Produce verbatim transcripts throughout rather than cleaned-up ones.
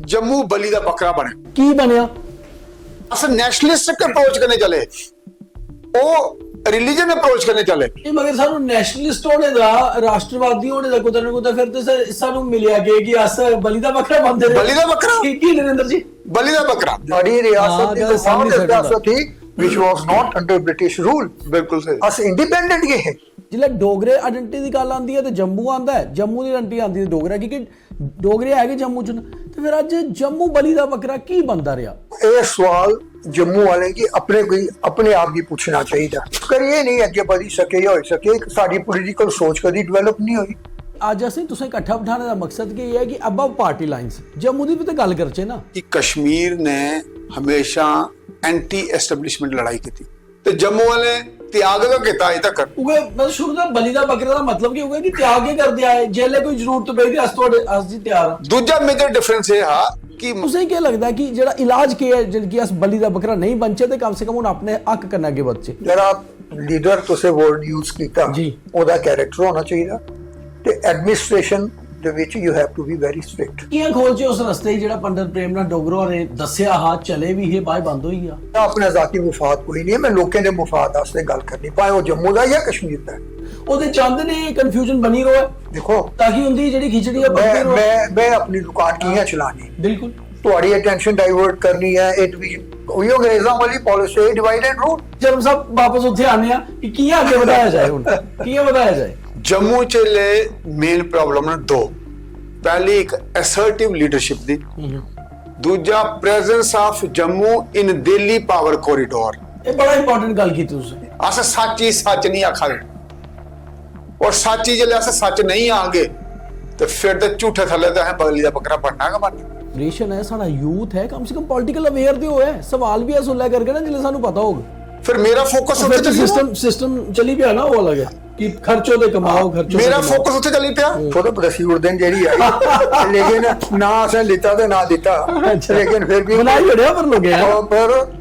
जम्मू बलि दा बकरा बने। की बनेआ? अस नेशनलिस्टिक अप्रोच कन्नै चले, ओह् रिलीजन अप्रोच कन्नै चले। एह् मगर सानू नेशनलिस्ट होने दा, राष्ट्रवादी होने दा कुतै ना कुतै फिर ते सा- सानू मिलेआ गे कि अस बलि दा बकरा बनदे रेह्। बलि दा बकरा? की, की नरेंद्र जी? बलि दा बकरा। बड़ी रियासत हाँ, दी गल्ल गुफाओं सामने दे से प्यासो थी, which was not under British rule। बिल्कुल सही। अस इंडिपेंडेंट गै हे। जिसलै डोगरे आइडेंटिटी दी गल्ल आंदी ऐ ते जम्मू आंदा ऐ, जम्मू दी आइडेंटिटी आंदी ऐ ते डोगरा, क्योंकि डोगरे है गै जम्मू च न। ते फिर अज्ज जम्मू बलि दा बकरा की बनदा रेहा? एह् सवाल जम्मू वालें गी अपने कोई अपने आप गी पुच्छना चाहिदा। करियै नेईं अग्गें बधी सके जां होई सके, साढ़ी पॉलिटिकल सोच कदी डेवलप नहीं होई। अज्ज असें तुसें किट्ठा बठाने दा मकसद केह् ऐ कि अबव पार्टी लाइंस जम्मू दी बी ते गल्ल करचै ना। कि कश्मीर ने हमेशा एंटी एस्टेब्लिशमेंट लड़ाई कीती, ते जम्मू वाले त्याग गै कीता अज तक। उ'ऐ मतलब शुरू दा बलि दा बकरे दा मतलब कि उ'ऐ कि त्याग गै करदे आए, जेल्लै कोई जरूरत पेई ते अस थुआढ़े अस जी त्यार आं। दूजा मेजर डिफरेंस एह् हा कि तुसें केह् लगदा कि जेह्ड़ा इलाज केह् ऐ, जेह्ड़ा कि अस बलि दा बकरा नेईं बनचै ते कम से कम हून अपने हक कन्नै अग्गें बधचै? जेह्ड़ा लीडर तुसें वर्ड यूज कीता, जी। ओह्दा कैरेक्टर होना चाहिदा, ते एडमिनिस्ट्रेशन दे ਵਿੱਚ you have to be very strict। कि'यां खोलचै उस रस्ते गी जेह्ड़ा पंडित प्रेमनाथ डोगरा होरें दस्सेआ हा, चले बी हे, बाद च बंद होई गेआ? अपना जाती मुफाद कोई नहीं है, मैं लोकें दे मुफाद आस्तै गल करनी, भाएं ओह् जम्मू दा जां कश्मीर दा है। ओह् ते चांह्दे ने एह् कन्फ्यूजन बनी र'वै, देखो, ताकि उंदी जेह्ड़ी खिचड़ी ऐ मैं पकदी र'वै। मैं मैं अपनी दुकान कि'यां चलानी, बिल्कुल। ਤੁਹਾਡੀ ਅਟੈਂਸ਼ਨ ਡਾਈਵਰਟ ਕਰਨੀ ਹੈ, ਇਹ ਵੀ ਉਹੀ ਅੰਗਰੇਜ਼ਾਂ ਵਾਲੀ ਪਾਲਿਸੀ ਹੈ, ਡਿਵਾਈਡ ਐਂਡ ਰੂਲ। जब साहब वापस उत्थे आने हैं कि कि'यां अग्गें बधाया जाए, हून कि'यां बधाया जाए? जम्मू च ले मेन प्रॉब्लम न दो। पहली एक असर्टिव लीडरशिप दी, दूजा presence of Jammu in Delhi power corridor. ਇਹ ਬੜਾ ਇੰਪੋਰਟੈਂਟ ਗੱਲ ਕੀਤੀ ਤੁਸੀਂ। अस सच ही सच नहीं आखा दे, और सच ही जिसलै अस सच नहीं आखगे, ते फिर ते झूठे थल्ले ते असें बलि दा बकरा बनना गै बनना। ਰੀਜ਼ਨ ਹੈ, ਸਾਡਾ ਯੂਥ ਹੈ, ਕਮ ਸੇ ਕਮ ਪੋਲੀਟੀਕਲ ਅਵੇਅਰ ਤੇ ਹੋਇਆ। ਸਵਾਲ ਵੀ ਅਸ ਉਲਾ ਕਰਕੇ ਨਾ, ਜਿਲੇ ਸਾਨੂੰ ਪਤਾ ਹੋਗਾ। फिर मेरा फोकस ਫਿਰ ਉੱਥੇ ਤਾਂ ਚੱਲੀ ਸਿਸਟਮ ਸਿਸਟਮ ਚਲੀ ਪਿਆ ਨਾ, ਉਹ ਅਲੱਗ ਹੈ ਕਿ ਖਰਚੋ ਤੇ ਕਮਾਓ, ਖਰਚੋ ਤੇ मेरा ਕਮਾਓ। फोकस ਉੱਥੇ ਚੱਲੀ ਪਿਆ। ਖੁਦ ਬਦਸੀ ਉਰਦਨ ਜਿਹੜੀ ਆਈ, ਲੇਕਿਨ ਨਾ ਅਸਾਂ ਲਿੱਤਾ ਤੇ ਨਾ ਦਿੱਤਾ, ਅੱਛਾ। ਲੇਕਿਨ ਫਿਰ ਵੀ ਬਣਾਈ ਹੋੜਿਆ ਪਰ ਲੋਕ ਹੈ। ਉਹ ਪਰ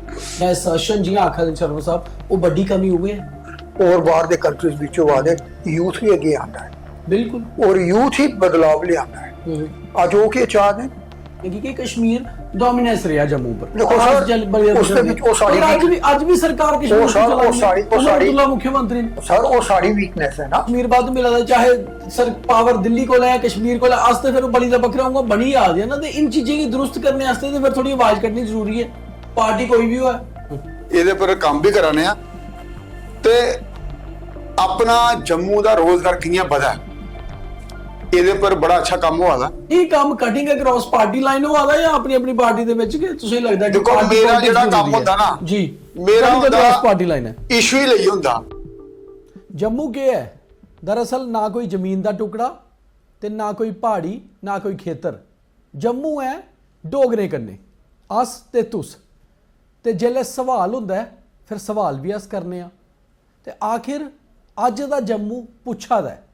ਮੈਂ ਸੈਸ਼ਨ ਜੀ ਆਖਾ ਦੇ ਸ਼ਰਮਾ ਸਾਹਿਬ, ਉਹ ਵੱਡੀ ਕਮੀ ਹੋਈ ਹੈ। और बाहर ਦੇ कंट्रीज ਵਿੱਚੋਂ ਆਦੇ, ਯੂਥ ਵੀ ਅੱਗੇ ਆਂਦਾ ਹੈ ਬਿਲਕੁਲ। ਔਰ ਯੂਥ ਹੀ ਬਦਲਾਵ ਲਿਆਂਦਾ ਹੈ। ਅੱਜ ਉਹ ਕੀ ਚਾਹਦੇ? ਕਿਉਂਕਿ ਕਸ਼ਮੀਰ ਡੋਮੀਨੈਂਸ ਰਿਹਾ ਜੰਮੂ ਪਰ। ਦੇਖੋ ਆਸ ਸਰ, ਜਲ- ਬੜੀ ਉਸ ਦੇ ਜਲਦੀ। ਵਿੱਚ ਉਹ ਸਾਰੀ ਪਰ ਅੱਜ ਵੀ- ਵੀ, ਅੱਜ ਵੀ ਸਰਕਾਰ ਕਸ਼ਮੀਰ ਉਹ ਸਰ, ਚਲਾਉਂਦੀ ਉਹ ਸਾਰੀ- ਉਹ ਹੈ। ਸਾਰੀ- ਅਬਦੁੱਲਾ ਮੁੱਖ ਮੰਤਰੀ ਨੇ। ਸਰ, ਉਹ ਸਾਰੀ ਵੀਕਨੈਸ ਹੈ ਨਾ। ਕਸ਼ਮੀਰ ਬਾਅਦ ਮਿਲਦਾ ਚਾਹੇ ਸਰ ਪਾਵਰ ਦਿੱਲੀ ਕੋਲ ਹੈ, ਕਸ਼ਮੀਰ ਕੋਲ ਹੈ, ਅਸ ਤੇ ਫਿਰ ਉਹ ਬਲੀ ਦਾ ਬੱਕਰਾ ਹੋਊਗਾ, ਬਣੀ ਆ ਜਾਏ ਨਾ। ਤੇ ਇਨ ਚੀਜ਼ਾਂ ਨੂੰ ਦਰੁਸਤ ਕਰਨੇ ਵਾਸਤੇ ਤੇ ਫਿਰ ਥੋੜੀ ਆਵਾਜ਼ ਕੱਢਣੀ ਜ਼ਰੂਰੀ ਹੈ, ਪਾਰਟੀ ਕੋਈ ਵੀ ਹੋਏ। ਇਹਦੇ ਪਰ ਕੰਮ ਵੀ ਕਰਾਨੇ ਆ, ਤੇ ਆਪਣਾ ਜੰਮੂ ਦਾ ਰੋਜ਼ਗਾਰ ਕਿੰਨਾ ਵਧਾ, ਇਹਦੇ ਪਰ ਬੜਾ ਅੱਛਾ ਕੰਮ ਹੋਇਆ। ਇਹ ਕੰਮ ਕਟਿੰਗ ਅਕ੍ਰੋਸ ਪਾਰਟੀ ਲਾਈਨ ਹੋਆ ਦਾ ਜਾਂ ਆਪਣੀ ਆਪਣੀ ਪਾਰਟੀ ਦੇ ਵਿੱਚ, ਕਿ ਤੁਸੀਂ ਲੱਗਦਾ ਕਿ ਦੇਖੋ, ਪਾਰਟੀ ਮੇਰਾ ਪੋਲਿਟਿਕਸ ਜਿਹੜਾ ਜ਼ਰੂਰੀ ਕੰਮ ਹੈ? ਹੁੰਦਾ ਨਾ, ਜੀ, ਮੇਰਾ ਕਟਿੰਗ ਹੁੰਦਾ ਅਕ੍ਰੋਸ ਪਾਰਟੀ ਲਾਈਨ ਹੈ। ਇਸ਼ੂ ਹੀ ਲਈ ਹੁੰਦਾ। ਜੰਮੂ ਕੀ ਹੈ? ਦਰਅਸਲ ਨਾ ਕੋਈ ਜ਼ਮੀਨ ਦਾ ਟੁਕੜਾ ਤੇ ਨਾ ਕੋਈ ਪਹਾੜੀ, ਨਾ ਕੋਈ ਖੇਤਰ। ਜੰਮੂ ਹੈ ਡੋਗਰੇ ਕੰਨੇ, ਅਸ ਤੇ ਤੁਸ। ਤੇ ਜਿਸਲੇ ਸਵਾਲ ਹੁੰਦਾ ਹੈ, ਫਿਰ ਸਵਾਲ ਵੀ ਅਸ ਕਰਨੇ ਆ। ਤੇ ਆਖਿਰ ਅੱਜ ਦਾ ਜੰਮੂ ਪੁੱਛਾ ਦਾ ਹੈ।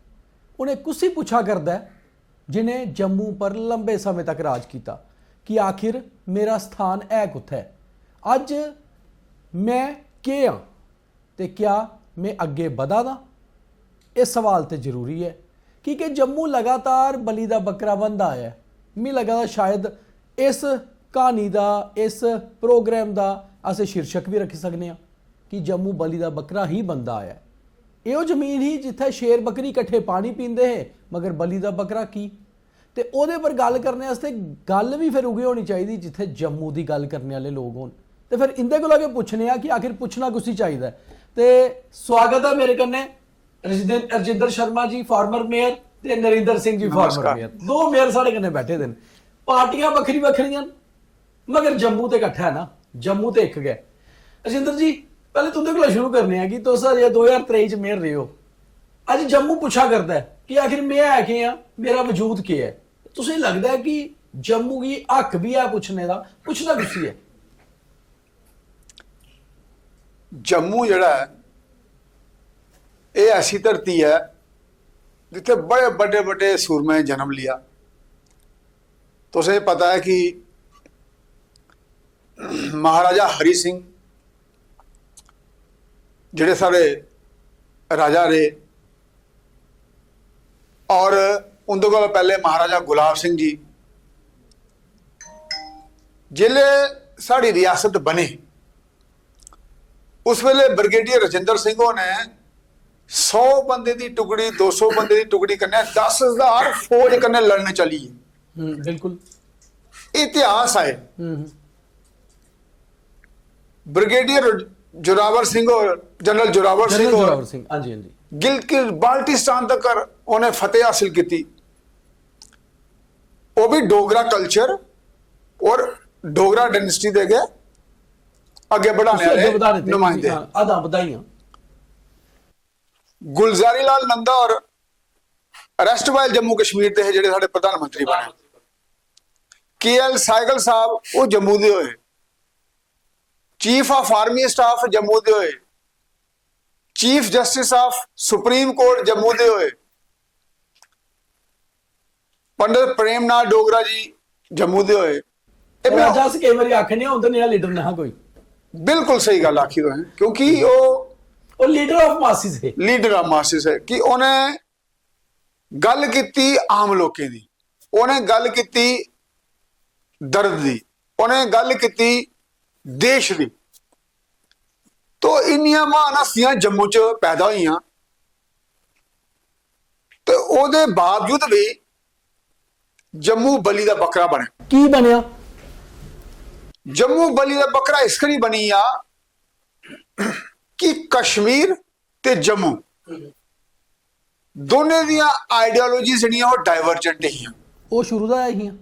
ਉਹਨੇ ਕੁਸੀ ਪੁੱਛਾ ਕਰਦਾ ਹੈ, ਜਿਨੇ ਜੰਮੂ ਪਰ ਲੰਬੇ ਸਮੇਂ ਤੱਕ ਰਾਜ ਕੀਤਾ, ਕਿ ਆਖਿਰ ਮੇਰਾ ਸਥਾਨ ਹੈ ਕਿੱਥੇ? ਅੱਜ ਮੈਂ ਕੀ ਹਾਂ? ਤੇ ਕਿਆ ਮੈਂ ਅੱਗੇ ਵਧਾ ਦਾਂ? ਇਹ ਸਵਾਲ ਤੇ ਜ਼ਰੂਰੀ ਹੈ, ਕਿਉਂਕਿ ਜੰਮੂ ਲਗਾਤਾਰ ਬਲੀ ਦਾ ਬੱਕਰਾ ਬਣਦਾ ਆਇਆ ਹੈ। ਮੈਨੂੰ ਲੱਗਾ ਸ਼ਾਇਦ ਇਸ ਕਹਾਣੀ ਦਾ, ਇਸ ਪ੍ਰੋਗਰਾਮ ਦਾ ਅਸੀਂ ਸ਼ੀਰਸ਼ਕ ਵੀ ਰੱਖ ਸਕਦੇ ਹਾਂ ਕਿ ਜੰਮੂ ਬਲੀ ਦਾ ਬੱਕਰਾ ਹੀ ਬਣਦਾ ਆਇਆ ਹੈ। ਇਹੋ ਜ਼ਮੀਨ ਹੀ ਜਿੱਥੇ ਸ਼ੇਰ ਬੱਕਰੀ ਇਕੱਠੇ ਪਾਣੀ ਪੀਂਦੇ ਹੈ, ਮਗਰ ਬਲੀ ਦਾ ਬੱਕਰਾ ਕੀ? ਤੇ ਉਹਦੇ ਪਰ ਗੱਲ ਕਰਨੇ ਵਾਸਤੇ ਗੱਲ ਵੀ ਫਿਰ ਉਗੇ ਹੋਣੀ ਚਾਹੀਦੀ ਜਿੱਥੇ ਜੰਮੂ ਦੀ ਗੱਲ ਕਰਨ ਵਾਲੇ ਲੋਕ ਹੋਣ। ਤੇ ਫਿਰ ਇੰਦੇ ਕੋਲ ਅਗੇ ਪੁੱਛਨੇ ਆ ਕਿ ਆਖਿਰ ਪੁੱਛਣਾ ਕੁਸੀ ਚਾਹੀਦਾ ਹੈ। ਤੇ ਸਵਾਗਤ ਹੈ ਮੇਰੇ ਕੰਨੇ ਰਜਿੰਦਰ, ਰਜਿੰਦਰ ਸ਼ਰਮਾ ਜੀ, ਫਾਰਮਰ ਮੇਅਰ, ਤੇ ਨਰਿੰਦਰ ਸਿੰਘ ਜੀ, ਫਾਰਮਰ ਨਮਸਕਾਰ। ਮੇਅਰ। ਦੋ ਮੇਅਰ ਸਾਡੇ ਕੰਨੇ ਬੈਠੇ ਦੇ ਨੇ। ਪਾਰਟੀਆਂ ਵੱਖਰੀ ਵੱਖਰੀਆਂ ਨੇ, ਮਗਰ ਜੰਮੂ ਤੇ ਇਕੱਠਾ ਹੈ ਨਾ, ਜੰਮੂ ਤੇ ਇੱਕ ਗਏ। ਰਜਿੰਦਰ ਜੀ, ਪਹਿਲੇ ਤੁਹਾਡੇ ਕੋਲ ਸ਼ੁਰੂ ਕਰਨੇ ਆ ਕਿ ਤੁਸੀਂ ਇਹ ਦੋ ਹਜ਼ਾਰ ਤੇਈ ਚ ਮੇਅਰ ਰਹੇ ਹੋ। ਅੱਜ ਜੰਮੂ ਪੁੱਛਾ ਕਰਦਾ ਹੈ ਕਿ ਆਖਿਰ ਮੈਂ ਹੈ ਕੀ ਆ, ਮੇਰਾ ਵਜੂਦ ਕੀ ਹੈ? ਤੁਸੀਂ ਲੱਗਦਾ ਹੈ ਕਿ ਜੰਮੂ ਕੀ ਹੱਕ ਵੀ ਹੈ ਪੁੱਛਣੇ ਦਾ? ਪੁੱਛਣਾ ਕੁਸੀ ਹੈ? ਜੰਮੂ ਜਿਹੜਾ ਹੈ, ਇਹ ਐਸੀ ਧਰਤੀ ਹੈ ਜਿੱਥੇ ਬੜੇ ਵੱਡੇ ਵੱਡੇ ਸੂਰਮੇ ਜਨਮ ਲਿਆ। ਤੁਸੀਂ ਪਤਾ ਹੈ ਕਿ ਮਹਾਰਾਜਾ ਹਰੀ ਸਿੰਘ ਜਿਹੜੇ ਸਾਡੇ ਰਾਜਾ ਰਹੇ, ਔਰ ਉਹਦੇ ਕੋਲ ਪਹਿਲੇ ਮਹਾਰਾਜਾ ਗੁਲਾਬ ਸਿੰਘ ਜੀ, जिसलै साढ़ी रियासत बनी, उस बेले ब्रिगेडियर राजेंद्र सिंह होरें सौ बंदे दी टुकड़ी, दो सौ बंदे दी टुकड़ी कन्नै दस हजार फौज कन्नै लड़न चली गे। हम्म, बिल्कुल। इतिहास आए। ब्रिगेडियर जोरावर सिंह और जनरल जोरावर सिंह जनरल और जोरावर सिंह, हाँ जी, हाँ जी। गिलगित बाल्टिस्तान तक उन्हें फतेह हासिल की। वो भी डोगरा कल्चर और डोगरा डायनेस्टी दे गै अग्गें बढ़ाने उसी अग्गें वाले बधाने ते नुमाइंदे। हाँ, अदा बधाइयां। गुलजारी लाल नंदा और erstwhile जम्मू कश्मीर दे हे जेह्ड़े साढ़े प्रधानमंत्री बने, के एल सहगल साहब, वो जम्मू दे होए। Chief of army staff Jammu दे होए। Chief justice of supreme court Jammu दे होए। पंडित प्रेमनाथ डोगरा जी जम्मू दे होए। ते और मैं अज्ज अस केई बारी आखने होंदे नेहा लीडर नेहा कोई। बिल्कुल सही गल्ल आखी तुसें, क्योंकि ओह् और लीडर ऑफ मासिस हे। लीडर ऑफ मासिस है कि उन्हें गल्ल कीती आम लोकें दी, उन्हें गल्ल कीती दर्द दी, उन्हें गल्ल कीती देश दी। तो इन्नियां महान हस्तियां जम्मू च पैदा होइयां, ते ओह्दे बावजूद भी जम्मू बलि दा बकरा बने। की बनेआ? जम्मू बलि दा बकरा इस करी बनी गेआ कि कश्मीर ते जम्मू दोनें दियां आइडियोलॉजी जेह्ड़ियां ओह् डाइवर्जेंट हियां। ओह् शुरू दा ऐ हियां।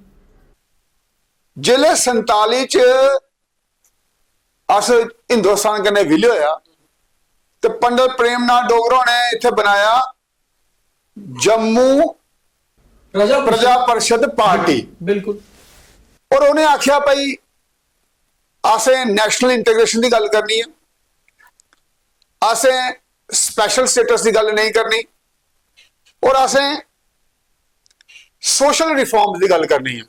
जिसलै संताली च अस हिंदुस्तान कन्नै विलय होया, ते पंडित प्रेमनाथ डोगरा होरें इत्थै बनाया जम्मू प्रजा प्रजा परिषद पार्टी। बिल्कुल। और उन्हें आख्या, भाई, असें नेशनल इंटीग्रेशन दी गल्ल करनी है, असें स्पेशल स्टेटस दी गल्ल नहीं करनी, और असें सोशल रिफॉर्म दी गल्ल करनी है।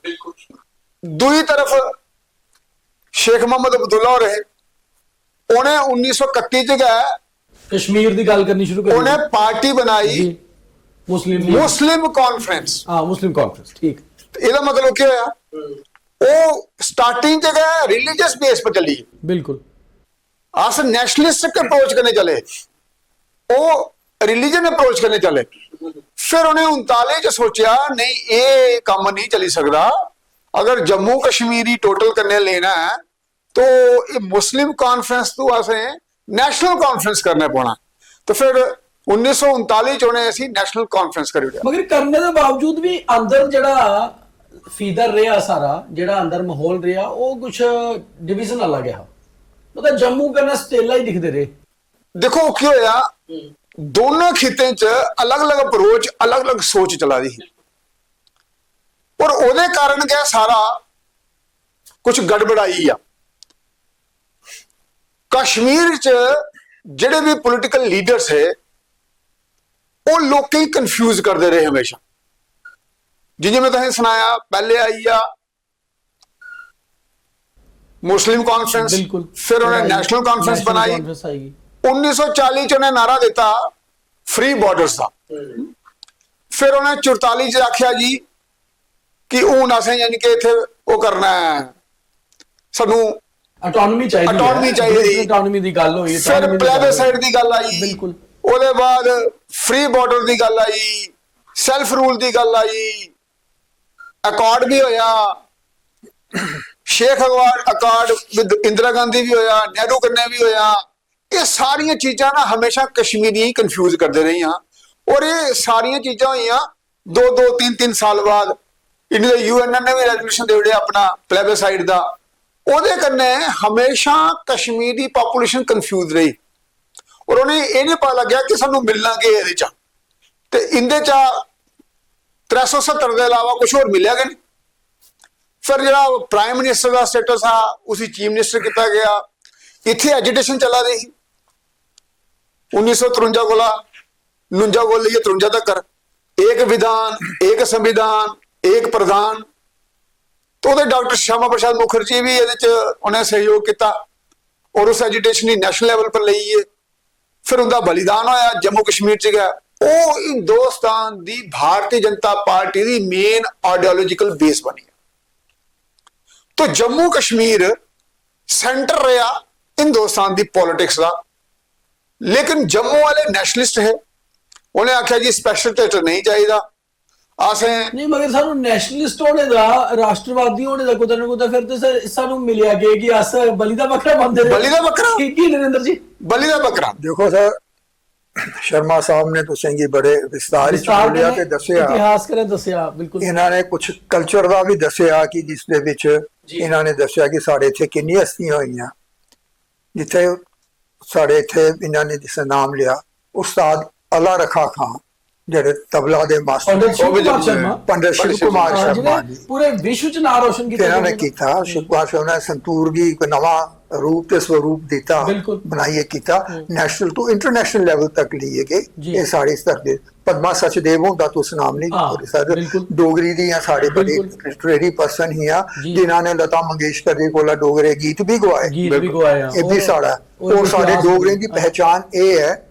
दूई तरफ शेख मोहम्मद अब्दुल्ला होर हे, उ'नें उन्नी सौ कत्ती च गै कश्मीर दी गल्ल करनी शुरू करी। उ'नें पार्टी बनाई जी। मुस्लिम लीग। मुस्लिम कॉन्फ्रेंस। हाँ, मुस्लिम कॉन्फ्रेंस, ठीक। ते एह्दा मतलब केह् होया? ओह् स्टार्टिंग च गै रिलीजियस बेस पर चली। बिल्कुल। अस नेशनलिस्टिक अप्रोच कन्नै चले, ओह् रिलीजन अप्रोच कन्नै चले। फिर उ'नें उनताली च सोचेआ, नहीं, एह् कम्म नहीं चली सकदा। अगर जम्मू कश्मीर गी टोटल कन्नै लेना ऐ, तो एह् मुस्लिम कॉन्फ्रेंस तू असें नेशनल कॉन्फ्रेंस करना पौना। तो फिर उन्नी सौ उनताली च उ'नें इसी नेशनल कॉन्फ्रेंस करी ओड़ेआ। मगर करने दे बावजूद भी अंदर जेह्ड़ा फीदर रेहा सारा, जेह्ड़ा अंदर माहौल रेहा, ओह् कुछ डिवीजन आह्ला गै हा। मतलब जम्मू कन्नै सतेला ही दिखदे रेह्। देखो, केह् होया, दोनों खित्तें च अलग-अलग अप्रोच, अलग-अलग सोच चला दी ही, और ओह्दे कारण गै सारा कुछ गड़बड़ाई गेआ। कश्मीर च जेह्ड़े भी पॉलिटिकल लीडर्स हे, ओह् लोकें गी कंफ्यूज करदे रेह् हमेशा। जि'यां में तुसें सनाया, पैह्ले आई गेआ मुस्लिम कॉन्फ्रेंस, बिल्कुल। फिर उ'नें नेशनल कॉन्फ्रेंस नेशनल बनाई। कॉन्फ्रेंस आई गई। उन्नी सौ चाली च उ'नें नारा दित्ता फ्री बॉर्डर्स दा। फिर उ'नें चुरताली च आखेआ जी कि हून असें, यानी कि, इत्थै ओह् करना ऐ, सानू अटोनमी चाहिदी। अटोनमी चाहिदी। अटोनमी दी गल्ल होई। फिर प्लेबिसाइड दी गल्ल आई। बिल्कुल। ओह्दे बाद फ्री बॉर्डर दी गल्ल आई, सेल्फ रूल दी गल्ल आई, अकॉर्ड भी होया, Sheikh accord, accord with Indira Gandhi भी होया, नेहरू कन्नै भी होया। एह् सारियां चीजां ना हमेशा कश्मीरियें गी कंफ्यूज करदे रेहियां, और एह् सारियां चीजां होइयां दो दो तिन्न तिन्न साल बाद। इन्ने यूएन ने भी रेजोल्यूशन दे ओड़ेआ अपना प्लेबिसाइड दा। ओह्दे कन्नै हमेशा कश्मीरी पॉपुलेशन कंफ्यूज रेही, और उ'नें एह् निं पता लग्गेआ कि सानू मिलना केह् एह्दे चा। ते इं'दे चा त्रै सौ सत्तर दे अलावा कुछ होर मिलेआ गै निं। फिर जेह्ड़ा प्राइम मिनिस्टर दा स्टेटस हा, उसी चीफ मिनिस्टर कीता गेआ। इत्थै एजिटेशन चला दी ही उन्नी सौ त्रुंजा कोला, नुंजा कोला लेइयै त्रुंजा तकर, एक विधान, एक संविधान, एक प्रधान। तो ओह्दे डॉक्टर श्यामा प्रसाद मुखर्जी भी एह्दे च उ'नें सैह्योग कीता, और उस एजिटेशन गी नेशनल लेवल पर लेई गे। फिर उं'दा बलिदान होया जम्मू कश्मीर च गै। ओह् हिंदुस्तान दी भारतीय जनता पार्टी दी मेन आइडियोलॉजिकल बेस बनी। तो जम्मू कश्मीर सेंटर रेहा हिंदुस्तान दी पॉलिटिक्स दा। लेकिन जम्मू आह्ले नेशनलिस्ट हे, उ'नें आखेआ जी स्पेशल स्टेटस नेईं चाहिदा असें। नहीं, मगर सानू नेशनलिस्ट होने दा, राष्ट्रवादी होने दा कुतै ना कुतै फिर ते सा- सानू मिलेआ केह् कि अस बलि दा बकरा बनदे रेह्। बलि दा बकरा? ठीक ही नरेंद्र जी। बलि दा बकरा। देखो सर, शर्मा साहब ने तुसेंगी बड़े विस्तार च विस्तार बोलिया कन्नै ते दस्सेआ। इतिहास कन्नै दस्सेआ, बिल्कुल। ਇਹਨਾਂ ਨੇ ਕੁਝ ਕਲਚਰ ਦਾ ਵੀ ਦੱਸਿਆ ਕਿ ਜਿਸ ਦੇ ਵਿੱਚ ਜੀ। ਇਹਨਾਂ ਨੇ ਦੱਸਿਆ ਕਿ ਸਾਡੇ ਇੱਥੇ ਕਿੰਨੀ ਹਸਤੀਆਂ ਹੋਈਆਂ, ਜਿੱਥੇ ਸਾਡੇ ਇੱਥੇ ਇਹਨਾਂ ਨੇ ਜਿਸ ਨਾਮ ਲਿਆ ਉਸਤਾਦ ਅਲਾ ਰਖਾ ਖਾਨ, ਜਿਹੜੇ ਤਬਲਾ ਦੇ ਮਾਸਟਰ पंडित शिव कुमार शर्मा। पंडित शिव कुमार हाँ, शर्मा जिन्हें जी। पूरे विश्व च नाम रोशन ਤੇ किया। ਇਹਨਾਂ ਨੇ ਕੀਤਾ ਸ਼ਿਵ ਕੁਮਾਰ ਸ਼ਰਮਾ ਨੇ संतूर की एक नवा रूप ਤੇ स्वरूप ਦਿੱਤਾ, बिल्कुल। ਬਣਾਈ ਇਹ ਕੀਤਾ। ਨੈਸ਼ਨਲ ਤੋਂ ਇੰਟਰਨੈਸ਼ਨਲ ਲੈਵਲ ਤੱਕ ਲਈਏ ਕਿ ਜੀ। ਇਹ ਸਾਰੀ ਸਤਰ ਦੇ ਪਦਮਾ ਸਚਦੇਵ ਹੁੰਦਾ ਤੋਂ ਨਾਮ ਨਹੀਂ ਹਾਂ, ਪੂਰੀ ਸਰ ਬਿਲਕੁਲ। ਡੋਗਰੀ ਦੀਆਂ ਸਾਡੇ ਬੜੇ ਬਿਲਕੁਲ। ਲਿਟਰੇਰੀ ਪਰਸਨ ਹੀ ਆ, ਜੀ। ਜਿਨ੍ਹਾਂ ਨੇ ਲਤਾ ਮੰਗੇਸ਼ਕਰ ਦੇ ਕੋਲ ਡੋਗਰੇ ਗੀਤ ਵੀ ਗਵਾਏ। ਗੀਤ ਵੀ ਗਵਾਏ ਆ। ਇਹ ਵੀ ਉਹ- ਸਾਡਾ ਉਹ ਔਰ ਸਾਡੇ ਇਤਿਹਾਸ ਡੋਗਰੇ ਵੀ- ਦੀ ਪਹਿਚਾਨ ਇਹ ਹੈ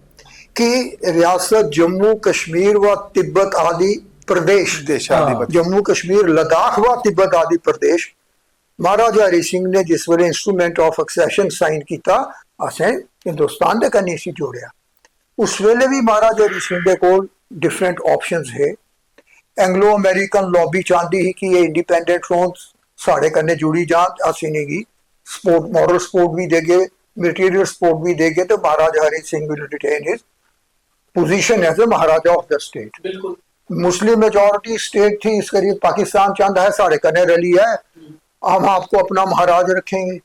ਕਿ ਰਿਆਸਤ ਜੰਮੂ ਕਸ਼ਮੀਰ व तिब्बत आदि प्रदेश देशाधिपति। जम्मू कश्मीर लद्दाख व तिब्बत आदि प्रदेश। महाराजा हरि सिंह ने जिस ਵੇਲੇ इंस्ट्रूमेंट ऑफ सक्सेशन साइन ਕੀਤਾ, ਅਸੀਂ ਹਿੰਦੁਸਤਾਨ ਦੇ ਕਨੇ ਸੀ ਜੋੜਿਆ। ਉਸ ਵੇਲੇ ਵੀ ਮਹਾਰਾਜਾ ਹਰੀ ਸਿੰਘ ਦੇ ਕੋਲ ਡਿਫਰੈਂਟ ਆਪਸ਼ਨਸ ਹੈ। ਐਂਗਲੋ ਅਮਰੀਕਨ ਲੌਬੀ ਚਾਹੁੰਦੀ ਸੀ ਕਿ ਇਹ ਇੰਡੀਪੈਂਡੈਂਟ ਹੋਣ, ਸਾਡੇ ਕਨੇ ਜੁੜੀ ਜਾਣ। ਅਸੀਂ ਨਹੀਂ ਗਈ। ਸਪੋਰਟ, ਮੋਰਲ ਸਪੋਰਟ ਵੀ ਦੇਗੇ, ਮਟੀਰੀਅਲ ਸਪੋਰਟ ਵੀ ਦੇਗੇ, ਤੇ Maharaja Hari Singh will retain his position as a Maharaja of the state। ਬਿਲਕੁਲ। मुस्लिम मेजॉरिटी स्टेट थी, इस करिए पाकिस्तान चाहता है साढ़े कने रली है, हम आपको अपना महाराज रखेंगे।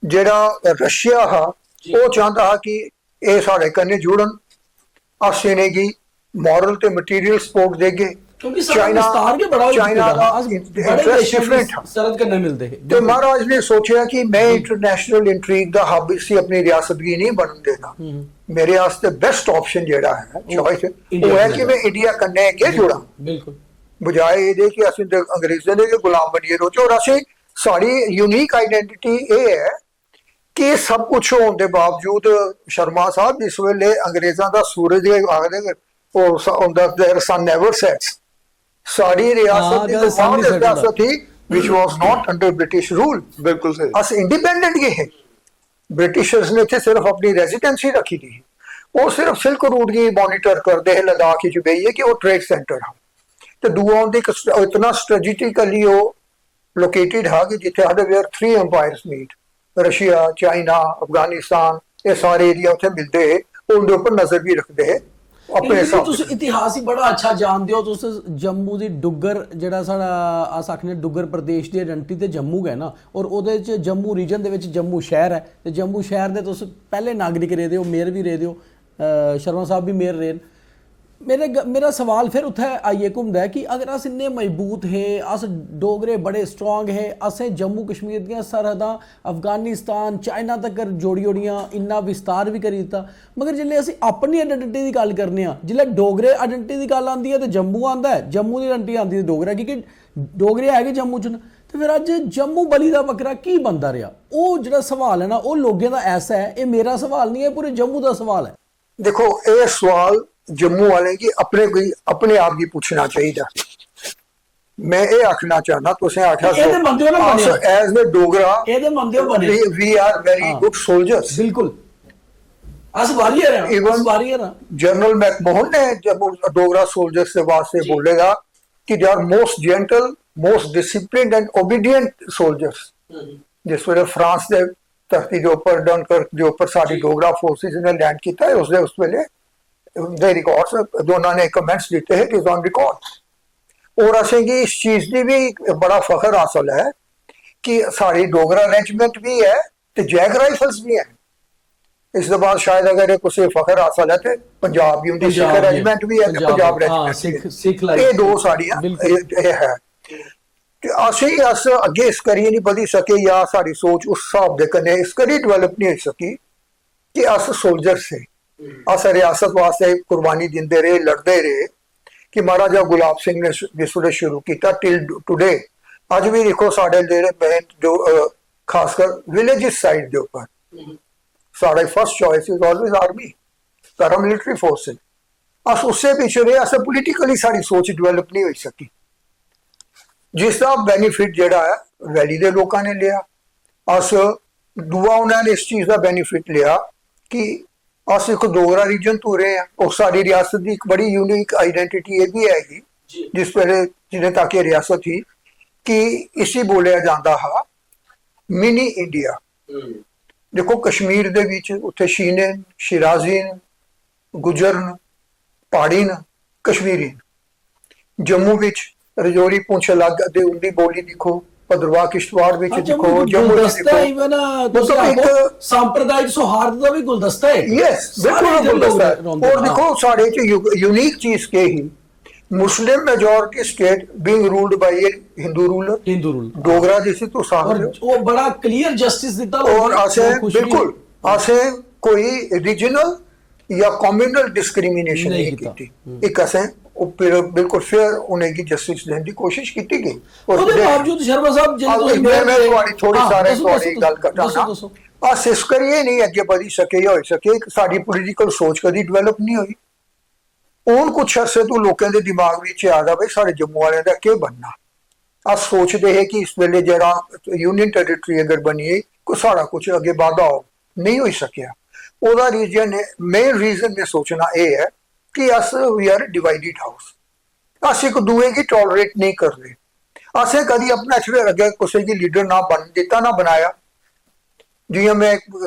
ਜਿਹੜਾ ਰਸ਼ੀਆ ਹਾਂ, ਜੀ। ਉਹ ਚਾਹੁੰਦਾ ਹਾਂ ਕਿ ਇਹ ਸਾਡੇ ਕਨੇ ਜੁੜਨ, ਅਸੀਂ ਨੇ ਕੀ ਮੋਰਲ ਤੇ ਮਟੀਰੀਅਲ ਸਪੋਰਟ ਦੇਗੇ। ਕਿਉਂਕਿ ਸਾਰਾ ਵਿਸਤਾਰ ਵੀ ਬੜਾ ਹੋ ਚਾਈਨਾ ਚੁੱਕਾ ਦਾ ਹੈ। ਅੱਜ ਬੜੇ ਇੰਟਰਸਟ ਦੇਸ਼ਾਂ ਡਿਫਰੈਂਟ ਦੀ ਸਰਹੱਦ ਕਰਨੇ ਮਿਲਦੇ ਹੈ। ਤੇ ਮਹਾਰਾਜ ਨੇ ਸੋਚਿਆ ਕਿ ਮੈਂ ਇੰਟਰਨੈਸ਼ਨਲ ਇੰਟ੍ਰੀਗ ਦਾ ਹੱਬ ਇਸੀ ਆਪਣੀ ਰਿਆਸਤ ਵੀ ਨਹੀਂ ਬਣਨ ਦੇਣਾ। ਮੇਰੇ ਵਾਸਤੇ ਬੈਸਟ ਆਪਸ਼ਨ ਜਿਹੜਾ ਹੈ, ਚੋਇਸ, ਉਹ ਹੈ ਇੰਡੀਆ ਕਿ ਮੈਂ ਇੰਡੀਆ ਕਨੇ ਅੱਗੇ ਜੁੜਾਂ, ਬਿਲਕੁਲ। ਬਜਾਏ ਇਹਦੇ ਕਿ ਅਸੀਂ ਤੇ ਅੰਗਰੇਜ਼ਾਂ ਦੇ ਅੱਗੇ ਗੁਲਾਮ ਬਣੀਏ ਰੋਚੋ। ਔਰ ਅਸੀਂ, ਸਾਡੀ ਯੂਨੀਕ ਆਈਡੈਂਟੀਟੀ ਇਹ ਹੈ ਕਿ ਸਭ ਕੁਝ ਹੋਣ ਦੇ ਬਾਵਜੂਦ, ਸ਼ਰਮਾ ਸਾਹਿਬ, ਜਿਸ ਵੇਲੇ ਅੰਗਰੇਜ਼ਾਂ ਦਾ ਸੂਰਜ, ਇਹ ਆਖਦੇ, ਉਹ ਸ- ਉਹਦਾ, their sun never sets। ਸਾਡੀ ਰਿਆਸਤ ਹਾਂ, ਦੀ the ਤਾਂ sun ਬਾਹਰ never sets। ਰਿਆਸਤ ਸੀ, which was not under British rule। ਬਿਲਕੁਲ ਸਹੀ। ਅਸੀਂ ਇੰਡੀਪੈਂਡੈਂਟ ਗਏ ਹੈ। ਬ੍ਰਿਟਿਸ਼ਰਸ ਨੇ ਇੱਥੇ ਸਿਰਫ ਆਪਣੀ ਰੈਜ਼ੀਡੈਂਸੀ ਰੱਖੀ ਦੀ ਹੈ। ਉਹ ਸਿਰਫ ਸਿਲਕ ਰੂਟ ਦੀ ਮੋਨੀਟਰ ਕਰਦੇ ਹੈ, ਲਦਾਖ ਵਿੱਚ ਬਈ ਹੈ ਕਿ ਉਹ ਟ੍ਰੇਡ ਸੈਂਟਰ ਹੈ। ਤੇ ਦੂਆ ਉਹਦੀ ਇੱਕ ਸ- ਇਤਨਾ ਸਟ੍ਰੈਟਜੀਕਲੀ ਉਹ ਲੋਕੇਟਿਡ ਹੈ ਕਿ ਜਿੱਥੇ ਆਦੇ where three empires meet, Russia, China, Afghanistan, ਇਹ ਸਾਰੇ ਏਰੀਆ ਉੱਥੇ ਮਿਲਦੇ ਹੈ। ਉਹਦੇ ਉੱਪਰ ਨਜ਼ਰ ਵੀ ਰੱਖਦੇ ਹੈ ਆਪਣੇ ਇੰਦਰ ਜੀ, ਹਿਸਾਬ ਤੁਸੀਂ ਇਤਿਹਾਸ ਹੀ ਬੜਾ ਅੱਛਾ ਜਾਣਦੇ ਹੋ। ਤੁਸੀਂ ਜੰਮੂ ਦੀ ਡੁੱਗਰ, ਜਿਹੜਾ ਸਾਡਾ, ਅਸ ਆਖਨੇ ਡੁੱਗਰ ਪ੍ਰਦੇਸ਼ ਦੀ ਆਇਡੈਂਟੀਟੀ ਤੇ ਜੰਮੂ ਹੈ ਨਾ, ਔਰ ਉਹਦੇ ਚ ਜੰਮੂ ਰੀਜਨ ਦੇ ਵਿੱਚ ਜੰਮੂ ਸ਼ਹਿਰ ਹੈ, ਤੇ ਜੰਮੂ ਸ਼ਹਿਰ ਦੇ ਤੁਸੀਂ ਪਹਿਲੇ ਨਾਗਰਿਕ ਰਹੇ ਹੋ, ਮੇਅਰ ਵੀ ਰਹੇ ਹੋ, ਅਹ ਸ਼ਰਮਾ ਸਾਹਿਬ ਵੀ ਮੇਅਰ ਰਹੇ ਨੇ। ਮੇਰੇ ਗ- ਮੇਰਾ ਸਵਾਲ ਫਿਰ ਉੱਥੇ ਆਈਏ ਘੁੰਮਦਾ ਹੈ ਕਿ ਅਗਰ ਅਸ ਇੰਨੇ ਮਜ਼ਬੂਤ ਹੈ, ਅਸ ਡੋਗਰੇ ਬੜੇ ਸਟਰੋਂਗ ਹੈ, ਅਸੇ ਜੰਮੂ ਕਸ਼ਮੀਰ ਦੀਆਂ ਸਰਹੱਦਾਂ ਅਫਗਾਨਿਸਤਾਨ, ਚਾਈਨਾ ਤੱਕ ਜੋੜੀ ਜੋੜੀਆਂ, ਇੰਨਾ ਵਿਸਤਾਰ ਵੀ ਕਰੀ ਦਿੱਤਾ, ਮਗਰ ਜਿੱਲੇ ਅਸੀਂ ਆਪਣੀ ਆਇਡੈਂਟੀਟੀ ਦੀ ਗੱਲ ਕਰਨੇ ਆ, ਜਿੱਲੇ ਡੋਗਰੇ ਆਇਡੈਂਟੀਟੀ ਦੀ ਗੱਲ ਆਉਂਦੀ ਹੈ ਤੇ ਜੰਮੂ ਆਉਂਦਾ ਹੈ, ਜੰਮੂ ਦੀ ਆਇਡੈਂਟੀਟੀ ਆਉਂਦੀ ਹੈ ਡੋਗਰਾ, ਕਿਉਂਕਿ ਡੋਗਰੇ ਹੈਗੇ ਜੰਮੂ ਚ ਨੇ। ਤੇ ਫਿਰ ਅੱਜ ਜੰਮੂ ਬਲੀ ਦਾ ਬੱਕਰਾ ਕੀ ਬੰਦਾ ਰਿਹਾ? ਉਹ ਜਿਹੜਾ ਸਵਾਲ ਹੈ ਨਾ, ਉਹ ਲੋਕਾਂ ਦਾ ਐਸਾ ਹੈ, ਇਹ ਮੇਰਾ ਸਵਾਲ ਨਹੀਂ ਹੈ, ਪੂਰੇ ਜੰਮੂ ਦਾ ਸਵਾਲ ਹੈ। ਦੇਖੋ, ਇਹ ਸਵਾਲ ਜੰਮੂ ਵਾਲੇ ਕੀ ਆਪਣੇ ਕੋਈ ਆਪਣੇ ਆਪ ਕੀ ਪੁੱਛਣਾ ਚਾਹੀਦਾ। ਮੈਂ ਇਹ ਆਖਣਾ ਚਾਹਨਾ, ਤੁਸੀਂ ਆਖਿਆ ਇਹ ਤੇ ਬੰਦੇ ਨਾ ਬਣੇ। ਐਜ਼ ਅ ਡੋਗਰਾ ਇਹ ਤੇ ਬੰਦੇ ਬਣੇ। We are very good soldiers। ਬਿਲਕੁਲ। ਅਸ ਵਾਰੀਅਰ ਹਾਂ, Even ਅਸ ਵਾਰੀਅਰ ਹਾਂ। ਜਨਰਲ ਮੈਕਮੋਹਨ ਨੇ ਜੰਮੂ ਡੋਗਰਾ ਸੋਲਜਰਸ ਦੇ ਵਾਸਤੇ ਬੋਲੇਗਾ ਕਿ they are most gentle, most disciplined and obedient soldiers। ਜਿਸ ਵੇਲੇ ਫਰਾਂਸ ਦੇ ਧਰਤੀ ਦੇ ਉੱਪਰ, ਡਨਕਰਕ ਦੇ ਉੱਪਰ ਸਾਡੀ ਡੋਗਰਾ ਫੋਰਸਿਸ ਨੇ ਲੈਂਡ ਕੀਤਾ ਹੈ, ਉਸ ਦੇ, ਉਸ ਵੇਲੇ ਦੇ ਰਿਕਾਰਡਸ ਦੋਨਾਂ ਨੇ ਕਮੈਂਟਸ ਦਿੱਤੇ ਹੈ, it is on record। ਔਰ ਅਸੀਂ ਕੀ ਇਸ ਚੀਜ਼ ਦੀ ਵੀ ਬੜਾ ਫਖਰ ਹਾਸਲ ਹੈ ਕਿ ਸਾਡੀ ਡੋਗਰਾ ਰੈਜੀਮੈਂਟ ਵੀ ਹੈ ਤੇ ਜੈਕ ਰਾਈਫਲਸ ਵੀ ਹੈ। ਇਸ ਤੋਂ ਬਾਅਦ ਸ਼ਾਇਦ ਅਗਰ ਇਹ ਕੁਛ ਫਖਰ ਹਾਸਲ ਹੈ ਤੇ ਪੰਜਾਬ ਦੀ ਹੁੰਦੀ ਸਿੱਖ ਪੰਜਾਬ ਦੀ, ਰੈਜੀਮੈਂਟ ਵੀ ਹੈ ਤੇ ਪੰਜਾਬ ਪੰਜਾਬ ਦੀ, ਹਾਂ, ਰੈਜੀਮੈਂਟ ਸਿੱਖ- ਵੀ ਹੈ। ਸਿੱਖ ਲਾਈਫ। ਇਹ ਦੋ ਸਾਡੀਆਂ ਬਿਲਕੁਲ। ਇਹ ਇਹ ਹੈ। ਤੇ ਅਸੀਂ ਅਸ ਅੱਗੇ ਇਸ ਕਰੀ ਨਹੀਂ ਵਧੀ ਸਕੇ ਜਾਂ ਸਾਡੀ ਸੋਚ ਉਸ ਹਿਸਾਬ ਦੇ ਕਨੇ ਇਸ ਕਰੀ ਡਿਵੈਲਪ ਨਹੀਂ ਹੋ ਸਕੀ ਕਿ ਅਸ ਸੋਲਜਰ ਸੇ, ਅਸ ਰਿਆਸਤ ਵਾਸਤੇ ਕੁਰਬਾਨੀ ਦਿੰਦੇ ਰਹੇ, ਲੜਦੇ ਰਹੇ। ਕਿ ਮਹਾਰਾਜਾ ਗੁਲਾਬ ਸਿੰਘ ਨੇ ਸ਼ੁ- ਜਿਸ ਵੇਲੇ ਸ਼ੁਰੂ ਕੀਤਾ ਟਿਲ ਟੁਡੇ, ਅੱਜ ਵੀ ਦੇਖੋ ਸਾਡੇ ਜਿਹੜੇ ਮੇਨ ਜੋ ਅਹ, ਖਾਸ ਕਰ ਵਿਲੇਜਸ ਸਾਈਡ ਦੇ ਉੱਪਰ ਸਾਡਾ first choice is always army, paramilitary force. ਅਸ ਉਸੇ ਪਿੱਛੇ ਰਹੇ, ਅਸ ਪੋਲੀਟੀਕਲੀ ਸਾਡੀ ਸੋਚ ਡਿਵੈਲਪ ਨਹੀਂ ਹੋਈ ਸਕੀ। जिसदा बेनिफिट जेह्ड़ा ऐ, वैली दे लोकां ने लेआ। अस दूआ, उ'नें इस चीज दा बेनिफिट लेआ कि अस इक डोगरा रीजन तों रेह् आं, और साढ़ी रियासत दी इक बड़ी यूनिक आइडेंटिटी एह् बी है ही, जिस बेल्लै, जिन्ने तक एह् रियासत ही, कि इसी बोलेआ जंदा हा मिनी इंडिया। दिक्खो, कश्मीर दे बिच उत्थै शीने न, शिराजी न, गुज्जर न, प्हाड़ी न, कश्मीरी न। जम्मू बिच रजौरी, पुंछ अलग, ते उं'दी बोली दिक्खो, भद्रवाह, किश्तवाड़ बिच दिक्खो, जम्मू बिच दिक्खो। सांप्रदायिक सौहार्द दा भी गुलदस्ता है। यस, बिल्कुल गुलदस्ता है। और दिक्खो, साढ़े च यूनिक चीज केह् ही? Muslim majority state being ruled by a Hindu ruler। Hindu rule. Dogra जिसी तुस आखदे हो। और बड़ा क्लियर जस्टिस दित्ता। और असें बिल्कुल, असें कोई रीजनल या कम्युनल डिस्क्रिमिनेशन नहीं कीती। इक असें बिल्कुल फेयर उ'नेंगी जस्टिस देने की कोशिश की गई। और बावजूद शर्मा साहब, मैं थोड़ी सारे थोड़ी गल कटाना, अस इस करियै नहीं अग्गे बधी सके या होई सके, सारी पोलिटिकल सोच कदी डेवलप नहीं होई। हून कुछ अरसे तो लोकें दे दिमाग बिच आ दा, भाई, साढ़े जम्मू वालें दा केह् बनना। अस सोचदे हे कि इस बेल्लै जेह्ड़ा यूनियन टेरिटरी अगर बनी गेई, कोई साढ़ा कुछ अग्गें बाद्धा होग, नेईं होई सकेआ। ओह्दा रीजन, मेन रीजन में सोचना एह् ऐ कि अस, we are divided house। अस इक दूए गी टॉलरेट नेईं करदे। असें कदी अपने च अग्गें कुसै गी लीडर ना बन दित्ता ना बनाया। जियां में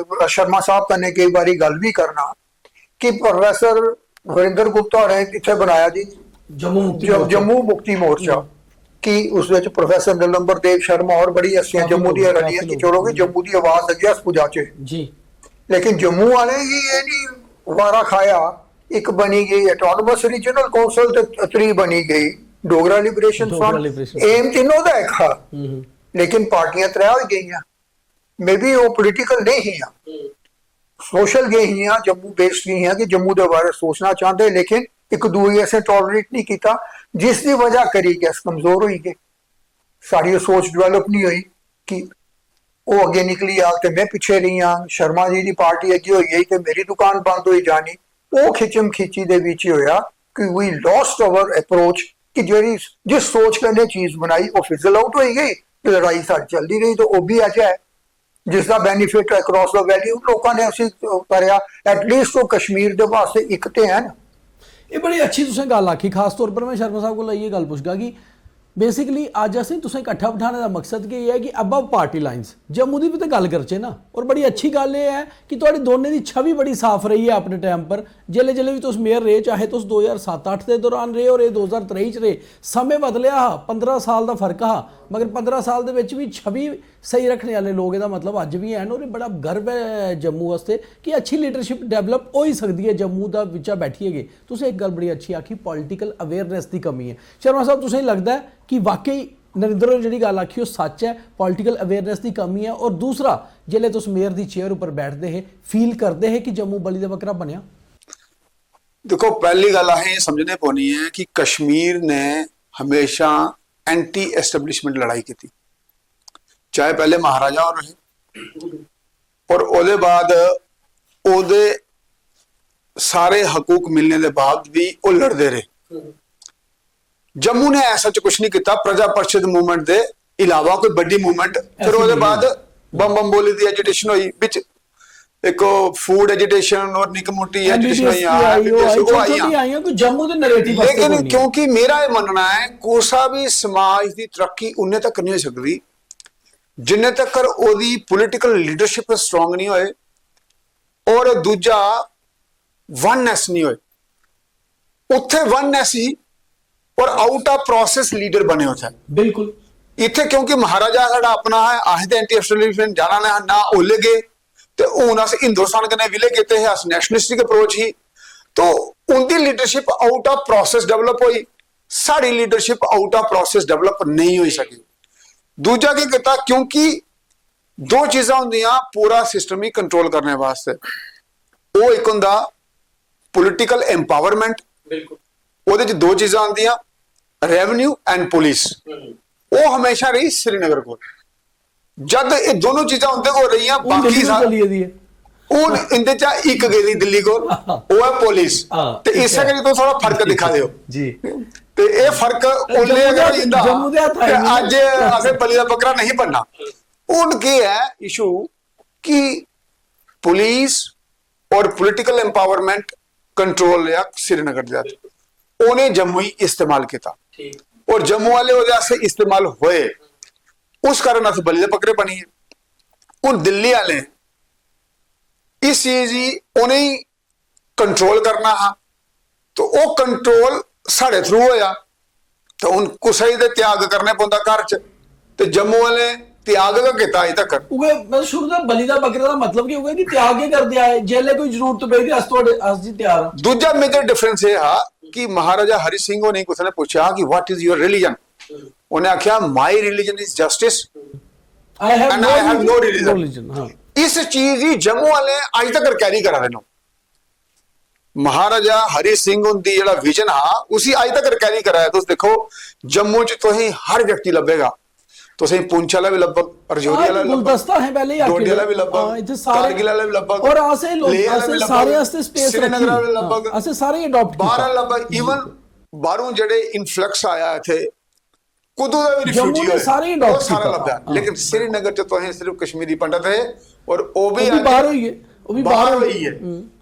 शर्मा साहब कन्नै केई बारी गल्ल बी करना कि प्रोफेसर वरिंदर गुप्ता होरें इत्थै बनाया जी जम्मू मुक्ति मोर्चा। जम्मू मुक्ति मोर्चा कि उस विच प्रोफेसर नीलम्बर देव शर्मा और बड़ी हस्तियां जम्मू दियां रलियां कि चलो कि जम्मू दी आवाज अग्गें अस पुजाचे। जी। लेकिन जम्मू वाले गी एह् नहीं वारा खाया, इक बनी गई ऑटोनॉमस रीजनल काउंसिल ते त्री बनी गई डोगरा लिबरेशन फ्रंट। एम तिन्नों दा इक हा, लेकिन पार्टियां त्रै होई गेइयां। मे बी ओह् पोलिटिकल नेईं हियां, सोशल गै हियां, जम्मू बेस्ड गै हियां कि जम्मू दे बारे सोचना चांह्दे, लेकिन इक दूए गी असें टॉलरेट नहीं कीता, जिस दी वजह करी कि अस कमजोर होई गे। साढ़ी ओह् सोच डेवलप नहीं होई कि ओह् अग्गें निकली जाग ते में पिच्छे रेही जाङ, शर्मा जी दी पार्टी अग्गें होई गेई ते मेरी दुकान बंद होई जानी। ओह् खिच्चम खिच्ची दे बिच होया कि we lost our approach, कि जेह्ड़ी, जिस सोच कन्नै चीज बनाई, ओह् फिजल आउट होई गई ते लड़ाई साढ़ी चलदी रेही। ते ओह् बी अज्ज ऐ, जिसदा बेनिफिट अक्रॉस द वैली लोकां ने उसी करेआ। एटलीस्ट ओह् कश्मीर दे वास्ते इक ते है ना। एह् बड़ी अच्छी तुसें गल्ल आखी। खास तौर पर में शर्मा साहब कोला इ'यै गल्ल पुच्छगा कि बेसिकली अज्ज असें तुसें किट्ठा बठाने दा मकसद केह् ऐ कि अबव पार्टी लाइंस जम्मू दी बी ते गल्ल करचै ना। और बड़ी अच्छी गल्ल एह् ऐ कि थुआढ़ी दोनें दी छवि बड़ी साफ रेही ऐ अपने टाइम पर। जेल्लै जेल्लै बी तुस मेयर रेह्, चाहे तुस दो ज्हार सत्त अट्ठ दे दौरान रेह् और एह् दो ज्हार त्रेई च रेह्, समें बदलेआ हा, पंदरां साल दा फर्क हा, मगर पंदरां साल दे बिच बी छवि स्हेई रक्खने आह्ले लोक, एह्दा मतलब अज्ज बी हैन। और एह् बड़ा गर्व ऐ जम्मू आस्तै कि अच्छी लीडरशिप डेवलप होई सकदी ऐ जम्मू दा बिच्चा बैठियै गै। तुसें इक गल्ल बड़ी अच्छी आखी, पॉलिटिकल अवेयरनेस दी कमी ऐ। शर्मा साहब, तुसें लगदा ऐ कि वाकई नरेंद्र होरें जेह्ड़ी गल्ल आखी, ओह् सच्च ऐ, पॉलिटिकल अवेयरनेस दी कमी ऐ? और दूसरा, जेल्लै तुस मेयर दी चेयर उप्पर बैठदे हे, फील करदे हे कि जम्मू बलि दा बकरा बनेआ? दिक्खो, पैह्ली गल्ल असें एह् समझने पौनी ऐ कि कश्मीर ने हमेशा एंटी एस्टेब्लिशमेंट लड़ाई कीती, चाहे पैह्ले महाराजा होर हे और ओह्दे बाद ओह्दे सारे हकूक मिलने दे बाद भी ओह् लड़दे रेह्। जम्मू ने ऐसा च कुछ नहीं किया, प्रजा परिषद मूवमेंट दे इलावा कोई बड्डी मूवमेंट। फिर ओह्दे बाद बम बम बोली दी एजिटेशन होई, बिच इक फूड एजिटेशन और निक्की मोटी एजिटेशन होई, हां, एमबीबीएस दी आई, ओह् आई, ओह् आई, छोटी आइयां, कोई जम्मू दे नैरेटिव आस्तै लेकिन कोई नहीं। क्योंकि मेरा एह् मन्नना ऐ, कुसा बी समाज दी तरक्की उन्ने तक नहीं होई सकदी जिन्ने तक ओह्दी पॉलिटिकल लीडरशिप स्ट्रांग नहीं होए और दूजा वननेस नहीं होए। उत्थे वननेस ही और आउट ऑफ प्रोसेस लीडर बने उत्थे। बिल्कुल। इत्थे क्योंकि महाराजा साढ़ा अपना है, असें ते एंटी एस्टेब्लिशमेंट जाना ना, ना ओले गए, ते हून अस हिंदुस्तान कन्नै विले कीते हे, अस नेशनलिस्टिक अप्रोच ही। तो उंदी leadership out of process develop होई, साढ़ी leadership out of process develop नहीं होई सकी। दूजा केह् कीता, क्योंकि दो चीजां होंदियां पूरा सिस्टम गी कंट्रोल करने वास्तै। ओह् इक होंदा पॉलिटिकल एम्पावरमेंट, बिल्कुल। ओह्दे च दो चीजां आंदियां, रेवेन्यू एंड पुलिस। ओह् हमेशा रेही श्रीनगर कोल। जद एह् दोनों चीजां उं'दे कोल रेहियां, हून बाकी दिल्ली सारा चली गेदी ऐ। हून इं'दे चा इक गेदी दिल्ली कोल, ओह् ऐ पुलिस। हां, ते ठीक इस्सै ऐ। करियै तुस थोह्ड़ा फर्क दिक्खा दे ओ। जी। ते एह् फर्क उल्ले अगर होई जंदा हा ते अज्ज असें बलि दा बकरा नेईं बनना। हून केह् ऐ इशू कि पुलिस और पॉलिटिकल एम्पावरमेंट कंट्रोल रेहा श्रीनगर दे, उ'नें जम्मू गी इस्तेमाल कीता और जम्मू आह्ले ओह्दे आस्तै इस्तेमाल होए, उस कारण अस बलि दे बकरे बनी गे। हून दिल्ली आह्ले इस चीज गी उ'नेंगी कंट्रोल करना हा, तो ओह् कंट्रोल साढ़े थ्रू होया। ते हून कुसै गी ते त्याग करने पौंदा घर च, ते जम्मू आह्ले त्याग गै कीता अज्ज तक। उ'ऐ, मतलब, शुरू दा बलि दा बकरे दा मतलब कि उ'ऐ कि त्याग गै करदे आए, जेल्लै कोई जरूरत पेई ते अस थुआढ़े, अस जी त्यार आं। दूजा मेजर डिफरेंस एह् हा कि महाराजा हरि सिंह होरें गी कुसै ने पुच्छेआ कि "What is your religion?" उ'नें आखेआ, "My religion is justice I have and no I have no religion." religion." No religion, हाँ। इस चीज गी जम्मू आह्ले अज्ज तक कैरी करा दे न। महाराजा हरि सिंह हुंदी जेह्ड़ा विजन हा, उसी अज्ज तक कैरी करा दे। तुस दिक्खो, जम्मू च तुसेंगी हर व्यक्ति लब्भेगा, तुसेंगी पुंछ आह्ला बी लब्भग, रजौरी आह्ला बी लब्भग, गुलदस्ता है पहले ही आके डोडे आह्ला बी लब्भग, हाँ, इत्थै सारे कारगिल आह्ला बी लब्भग, और असें लोक, लेह आह्ला बी असें लब्भग, सारे आस्तै स्पेस श्रीनगर आह्ला बी लब्भग, असें सारे अडाप्ट बाह्र आह्ला लब्भग, इवन बाह्रों जेह्ड़े इन्फ्लक्स आया इत्थै, कुतों दा बी जम्मू रिफ्यूजी दे होए, सारे ही ओह् adopt सारा कीता। लब्भेआ। हाँ। लेकिन श्रीनगर च तुसें सिर्फ कश्मीरी पंडित हे, और ओह् बी ओह् बी अज्ज बाहर होई गे, ओह् बी बाहर बाहर होई गे,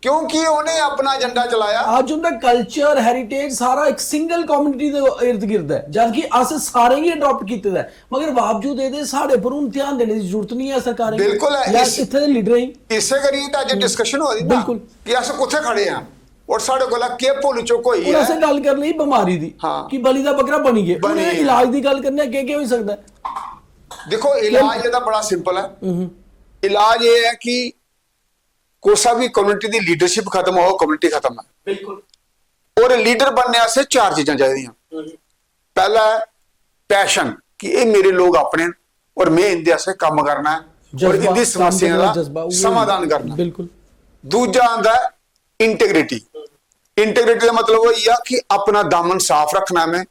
क्योंकि उ'नें अपना एजेंडा चलाया। अज्ज उंदा कल्चर, हेरिटेज सारा इक सिंगल कम्युनिटी दे इर्द गिर्द ऐ, जबकि अस सारें गी अडाप्ट कीते दा ऐ। मगर बावजूद एह्दे साढ़े पर हून ध्यान देने दी जरूरत नहीं है सरकारें गी बिल्कुल ऐ। या इस- इत्थै दे लीडरें गी। इस्सै करियै ते अज्ज डिस्कशन होआ दी ना बिल्कुल। कि अस कुत्थै खड़े आं और साढ़े कोला केह् भुल चुक होई हून ऐ। असें गल्ल कर लेई बमारी दी हाँ। कि बली दा बकरा बनी गे। बनी हून एह् गे। इलाज दी गल्ल करने, अग्गें केह् होई सकदा ऐ? दिक्खो, इलाज एह्दा बड़ा सिंपल ऐ। इलाज एह् ऐ कि कुसै बी कम्युनिटी दी लीडरशिप खत्म हो, कम्युनिटी खत्म ऐ। बिल्कुल। और लीडर बनने आस्तै चार चीजां चाहिदियां। पैह्ला ऐ पैशन, कि एह् मेरे लोक अपने न और में इंदे आस्तै कम्म करना ऐ और जज्बा, इंदी कम्म समस्याएं करने दा दा जज्बा, उ'ऐ समाधान करना। बिल्कुल। दूजा आंदा ऐ इंटीग्रिटी। इंटीग्रिटी दा मतलब होई गेआ कि अपना दामन साफ रखना में,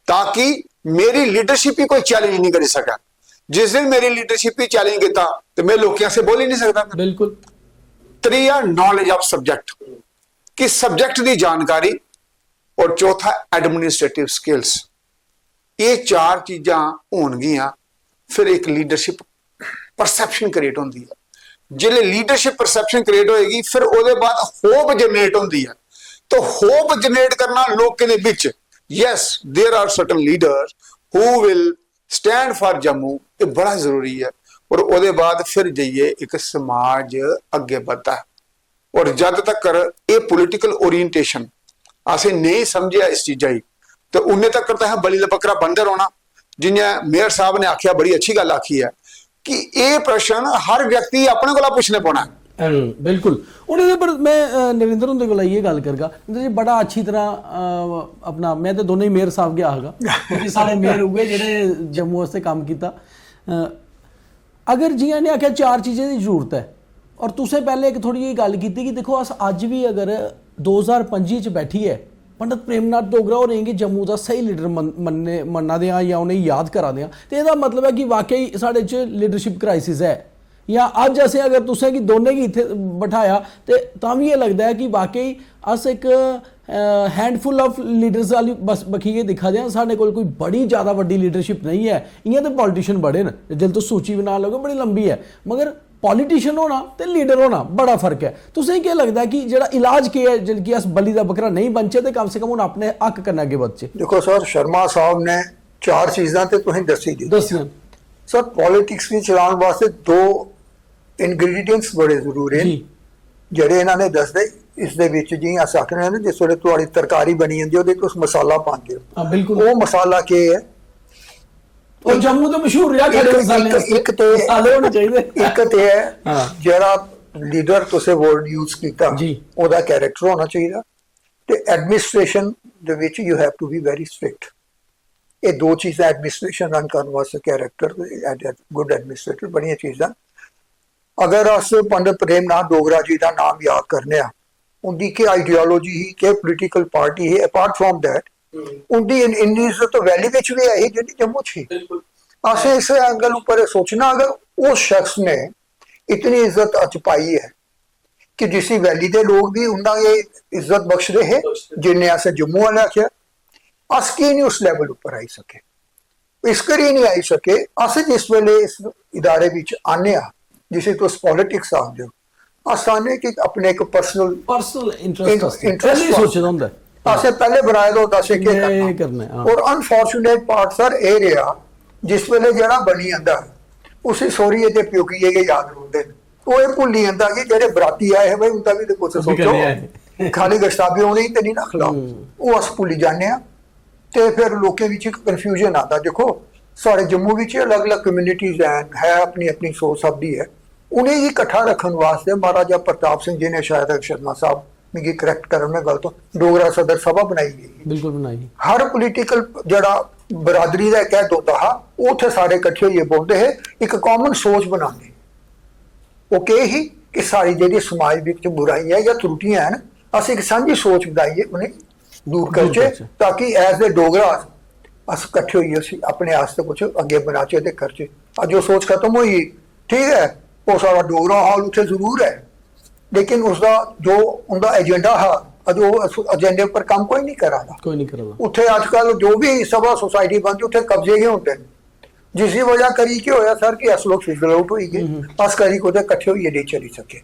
ताकि मेरी लीडरशिप गी कोई चैलेंज नहीं करी सकै। जिस दिन मेरी लीडरशिप गी चैलेंज कीता, ते में लोकें आस्तै बोली नहीं सकदा। बिल्कुल। त्रीया, नॉलेज ऑफ सब्जेक्ट, कि सब्जेक्ट दी जानकारी, और चौथा, एडमिनिस्ट्रेटिव स्किल्स। एह् चार चीजां होनगियां, फिर इक लीडरशिप परसेप्शन क्रिएट होंदी ऐ। जिसलै लीडरशिप परसेप्शन क्रिएट होएगी, फिर ओह्दे बाद होप जनरेट होंदी ऐ। तो होप जनरेट करना लोकें दे बिच, yes, there are certain leaders who will stand for Jammu, एह् बड़ा जरूरी ऐ। और ओह्दे बाद फिर जाइयै इक समाज अग्गें बधदा ऐ। और जद तकर एह् पॉलिटिकल ओरिएंटेशन असें नेईं समझेआ इस चीजा गी, ते उन्ने तकर ते असें बलि दा बकरा बनदे रौह्ना। जि'यां मेयर साहब ने आखेआ, बड़ी अच्छी गल्ल आखी ऐ कि एह् प्रश्न हर व्यक्ति गी अपने कोला पुच्छने पौना ऐ। हम्म, बिल्कुल। हून एह्दे पर में, अ, नरेंद्र हुंदे कोला इ'यै गल्ल करगा। नरेंद्र जी, बड़ा अच्छी तरह, अ, अपना, में ते दोनों ही मेयर साहब गै आखगा, क्योंकि साढ़े मेयर उ'ऐ जेह्ड़े जम्मू आस्तै कम्म कीता। अ, अगर जि'यां इ'नें आखेआ चार चीजें दी जरूरत ऐ, और तुसें पैह्ले इक थोह्ड़ी जेही गल्ल कीती कि दिक्खो, अस अज्ज बी अगर दो ज्हार पंजी च बैठियै पंडित प्रेमनाथ डोगरा होरें गी जम्मू दा स्हेई लीडर मन-, मन्ने, मन्ना दे आं जां उ'नेंगी याद करा दे आं, ते एह्दा मतलब ऐ कि वाकई साढ़े च लीडरशिप क्राइसिस ऐ। जां अज्ज असें अगर तुसें गी दोनें गी इत्थै बठाया, ते तां बी एह् लगदा ऐ कि वाकई अस इक, अ, handful of leaders आह्ली बस बक्खी गै दिक्खा दे आं। साढ़े कोल कोई बड़ी जैदा बड्डी लीडरशिप नेईं ऐ। इ'यां ते पॉलिटिशियन बड़े न, जिसलै तुस सूची बनान लगो, बड़ी लंबी ऐ, मगर पॉलिटिशियन होना ते लीडर होना, बड़ा फर्क ऐ। तुसें गी केह् लगदा ऐ कि जेह्ड़ा इलाज केह् ऐ, जेह्ड़ा कि अस बलि दा बकरा नेईं बनचै ते कम से कम हून अपने हक कन्नै अग्गें बधचै? देखो सर, शर्मा साहब ने चार चीजां ते तुसें दस्सी दित्तियां। दस्सियां। सर, पॉलिटिक्स गी चलाने वास्तै दो इंग्रेडिएंट्स बड़े जरूरी न, जी। जेह्ड़े इन्होंने दसदे। इसदे बिच जि'यां अस आखने आं ना, जिस वेले थुआढ़ी तरकारी बनी जंदी, ओह्दे च तुस मसाला पांदे हो। हां, बिल्कुल। ओह् मसाला केह् ऐ? और जम्मू तो मशहूर रेहा खड़े इक, मसाले इक, आस्तै। इक ते मसाले होने चाहिए। इक ते है हां। जेह्ड़ा लीडर तुसें वर्ड यूज कीता, जी। ओह्दा कैरेक्टर होना चाहिए, ते एडमिनिस्ट्रेशन दे विच you have to be very strict। एह् दो चीजां, एडमिनिस्ट्रेशन रन करने वास्तै कैरेक्टर, गुड एडमिनिस्ट्रेटर, बड़ियां चीजां। अगर अस पंडित प्रेमनाथ डोगरा जी दा नाम याद करने आं, उंदी केह् आइडियोलॉजी ही, केह् पॉलिटिकल पार्टी ही, अपार्ट फ्रॉम दैट उंदी इन-, इन्नी इज्जत तो वैली बिच भी ऐ ही जिन्नी जम्मू च ही। बिल्कुल। असें इस एंगल उप्पर एह् सोचना, अगर उस शख्स ने इतनी इज्जत अज्ज पाई ऐ कि जिसी वैली दे लोक भी उन्ना गै इज्जत बख्शदे हे, जिन्ने असें जम्मू आह्ले आखेआ। अस की नहीं उस लेवल उप्पर आई सके? इस करियै नहीं आई सके, अस जिस वेले इस इदारे बिच आने आ, जिसी तुस पॉलिटिक्स आखदे हो, अस आने कि अपने इक पर्सनल पर्सनल इंटरेस्ट आस्तै पैह्लें सोचे दा होंदा ऐ। असें पैह्लें बनाए दा होंदा असें केह् एह् करना। करना है, हां। और अनफॉर्चुनेट पार्ट सर एह् रेहा, जिस वेले जेह्ड़ा बनी जंदा उसी सौरिये ते प्योकिये गै याद रौंह्दे न। ओह् एह् भुल्ली जंदा कि जेह्ड़े बराती आए हे भाई उंदा बी ते कुछ ओह् बी सोचो। कन्नै आए। खाली गश्ताबी उ'नेंगी ते नहीं ना खलाओ। ओह् अस भुल्ली जन्ने आं। ते फिर लोकें बिच इक कन्फ्यूजन आंदा। दिक्खो, साढ़े जम्मू बिच अलग-अलग कम्युनिटीज हैन, है अपनी अपनी सोच सब दी ऐ। उ'नेंगी किट्ठा रक्खन वास्तै महाराजा प्रताप सिंह जी ने, शायद शर्मा साहब मिगी करैक्ट करन में गलत, डोगरा सदर सभा बनाई गेई। बिल्कुल बनाई। हर पॉलिटिकल जेह्ड़ा बरादरी दा इक ऐद होंदा हा, ओह् उत्थै सारे किट्ठे होइयै बौंह्दे हे, इक कॉमन सोच बनांदे। ओह् केह् ही कि साढ़ी जेह्ड़ी समाज बिच बुराइयां जां त्रुटियां हैन, अस इक सांझी सोच बनाइयै उ'नेंगी दूर करचै, करचै। ताकि एज ए डोगरा अस किट्ठे होइयै उसी अपने आस्तै कुछ अग्गें बनाचै ते करचै। अज्ज ओह् सोच खत्म होई गेई। ठीक ऐ, ओह् साढ़ा डोगरा हॉल उत्थै जरूर ऐ, लेकिन उसदा जो उंदा एजेंडा हा, अज्ज ओह् उस एजेंडे पर कम्म कोई नहीं करा दा। कोई नहीं करा दा। उत्थै अजकल जो भी सभा सोसाइटी बनदी, उत्थै कब्जे गै होंदे न, जिसदी वजह करी केह् होया सर कि अस लोग फिजल आउट होई गे। अस करी कुतै किट्ठे होइयै नेईं चली सके।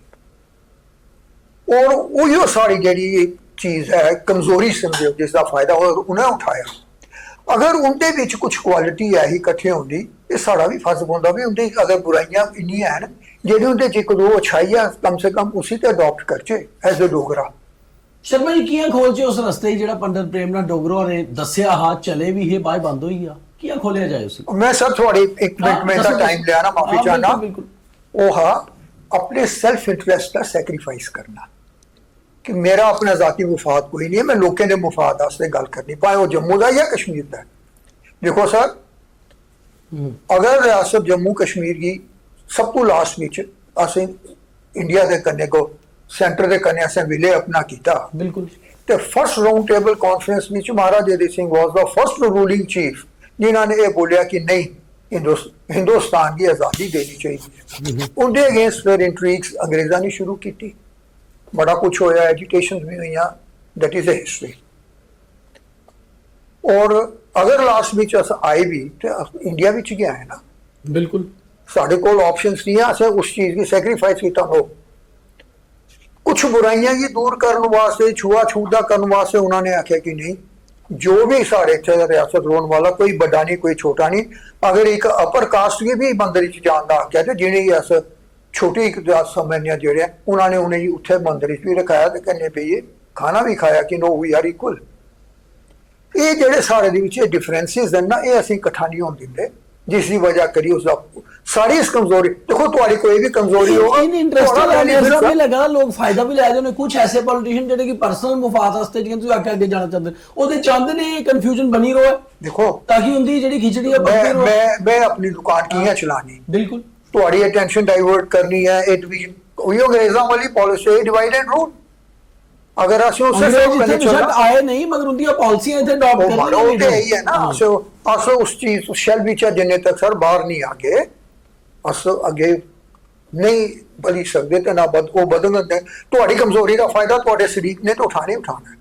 और उयो साढ़ी जेह्ड़ी चीज ऐ, कमजोरी समझे, जिसदा फायदा होर उ'नें उठाया। अगर उं'दे बिच कुछ क्वालिटी ऐ ही किट्ठे होने दी, ते साढ़ा बी फर्ज बनदा भी उं'दे अगर बुराइयां इन्नियां हैन, जेह्ड़ी उं'दे च इक दो अच्छाई ऐ, कम से कम उसी ते अडॉप्ट करचै एज ए डोगरा। शर्मा जी, कि'यां खोलचे उस रस्ते गी जेह्ड़ा पंडित प्रेमनाथ डोगरा होरें दस्सेआ हा, चले बी हे, बाद च बंद होई गेआ? कि'यां खोलेआ जाए उसी? मैं सर थुआढ़ी इक हां, मिनट में दस्सो, इदा टाइम दस्सो। लेना, माफी हां, चाहना। बिल्कुल, बिल्कुल। ओह् हा अपने सेल्फ इंटरेस्ट दा सैक्रीफाइस करना कि मेरा अपना जाती मुफाद कोई नहीं है, मैं लोकें दे मुफाद आस्तै गल्ल करनी, भाएं ओह् जम्मू दा जां कश्मीर दा ऐ। दिक्खो सर, हम्म। अगर रियासत जम्मू कश्मीर गी सब तो लास्ट बिच असें इंडिया दे कन्नै को सेंटर दे कन्नै असें विलय अपना कीता, बिल्कुल। ते फर्स्ट राउंड टेबल कॉन्फ्रेंस विच महाराज Hari Singh was the first ruling chief जिन्होंने ये बोलिया कि नहीं, हिंदुस-, हिंदुस्तान की आजादी देनी चाहिए। उनके अगेंस्ट फिर इंट्रीग्स अंग्रेजां ने शुरू की थी, बड़ा कुछ होया, एजिटेशन भी हुई, दैट इज ए हिस्ट्री। और अगर लास्ट विच अस आए भी तो अस इंडिया विच गै आए ना, बिल्कुल। साढ़े कोल ऑप्शंस नहीं है, असें उस चीज की सैक्रीफाइस किया। हो कुछ बुराइयां गी दूर करने वास्ते, छुआछूत दा करने वास्ते उन्होंने आख्या कि नहीं, जो भी साढ़े इत्थे दा रियासत रौहने वाला, कोई बड्डा नहीं, कोई छोटा नहीं, अगर एक अपर कास्ट गी भी मंदर च जान दा आख्या ते जिनेंगी अस छोटी इक जात समझने आं जेह्ड़े, उन्होंने उनेंगी उत्थे मंदर च भी रखाया ते कन्नै बेहियै खाना भी खाया कि no, we are equal। एह् जेह्ड़े साढ़े दे विच एह् डिफरेंसेस न ना, एह् असें किट्ठा नहीं होन दिंदे, जिसदी वजह करी उसदा सारी इस कमजोरी, देखो, थुआड़ी कोई भी कमजोरी होग, इन इंटरेस्ट थुआड़ा वाला benefit नजर होगा। में लगा, लोग फायदा भी लै दे होने। कुछ ऐसे पॉलिटिशियन जेह्ड़े कि पर्सनल मुफाद आस्तै, जि'यां तुसीं आखेआ, अग्गें जाना चांह्दे न, ओह्दे चांह्दे ने एह् कन्फ्यूजन बनी र'वै, देखो, ताकि उं'दी जेह्ड़ी खिचड़ी ऐ, पकदी मैं र'वै। मैं मैं अपनी दुकान कि'यां चलानी, बिल्कुल। थुआड़ी अटेंशन डाइवर्ट करनी है, एह् डिवीजन, उही अंग्रेजां वाली पॉलिसी, डिवाइड एंड रूल। अगर अस उस अंग्रेज हिसाब इत्थै कन्नै बेशक चलना, आए नेईं, मगर उं'दियां पालिसियां इत्थै अडाप्ट ओह् करनी मारो गै ते लीडर। आई है ना, हां। अस अस उस चीज, उस शैल बिचा जिन्ने तक सर बाहर नहीं आगे, अस अगे नहीं बधी सकदे ते ना बध, ओह् बधङन ते थुआड़ी कमजोरी दा फायदा थुआड़े शरीक ने ते उठाना ही उठाना है।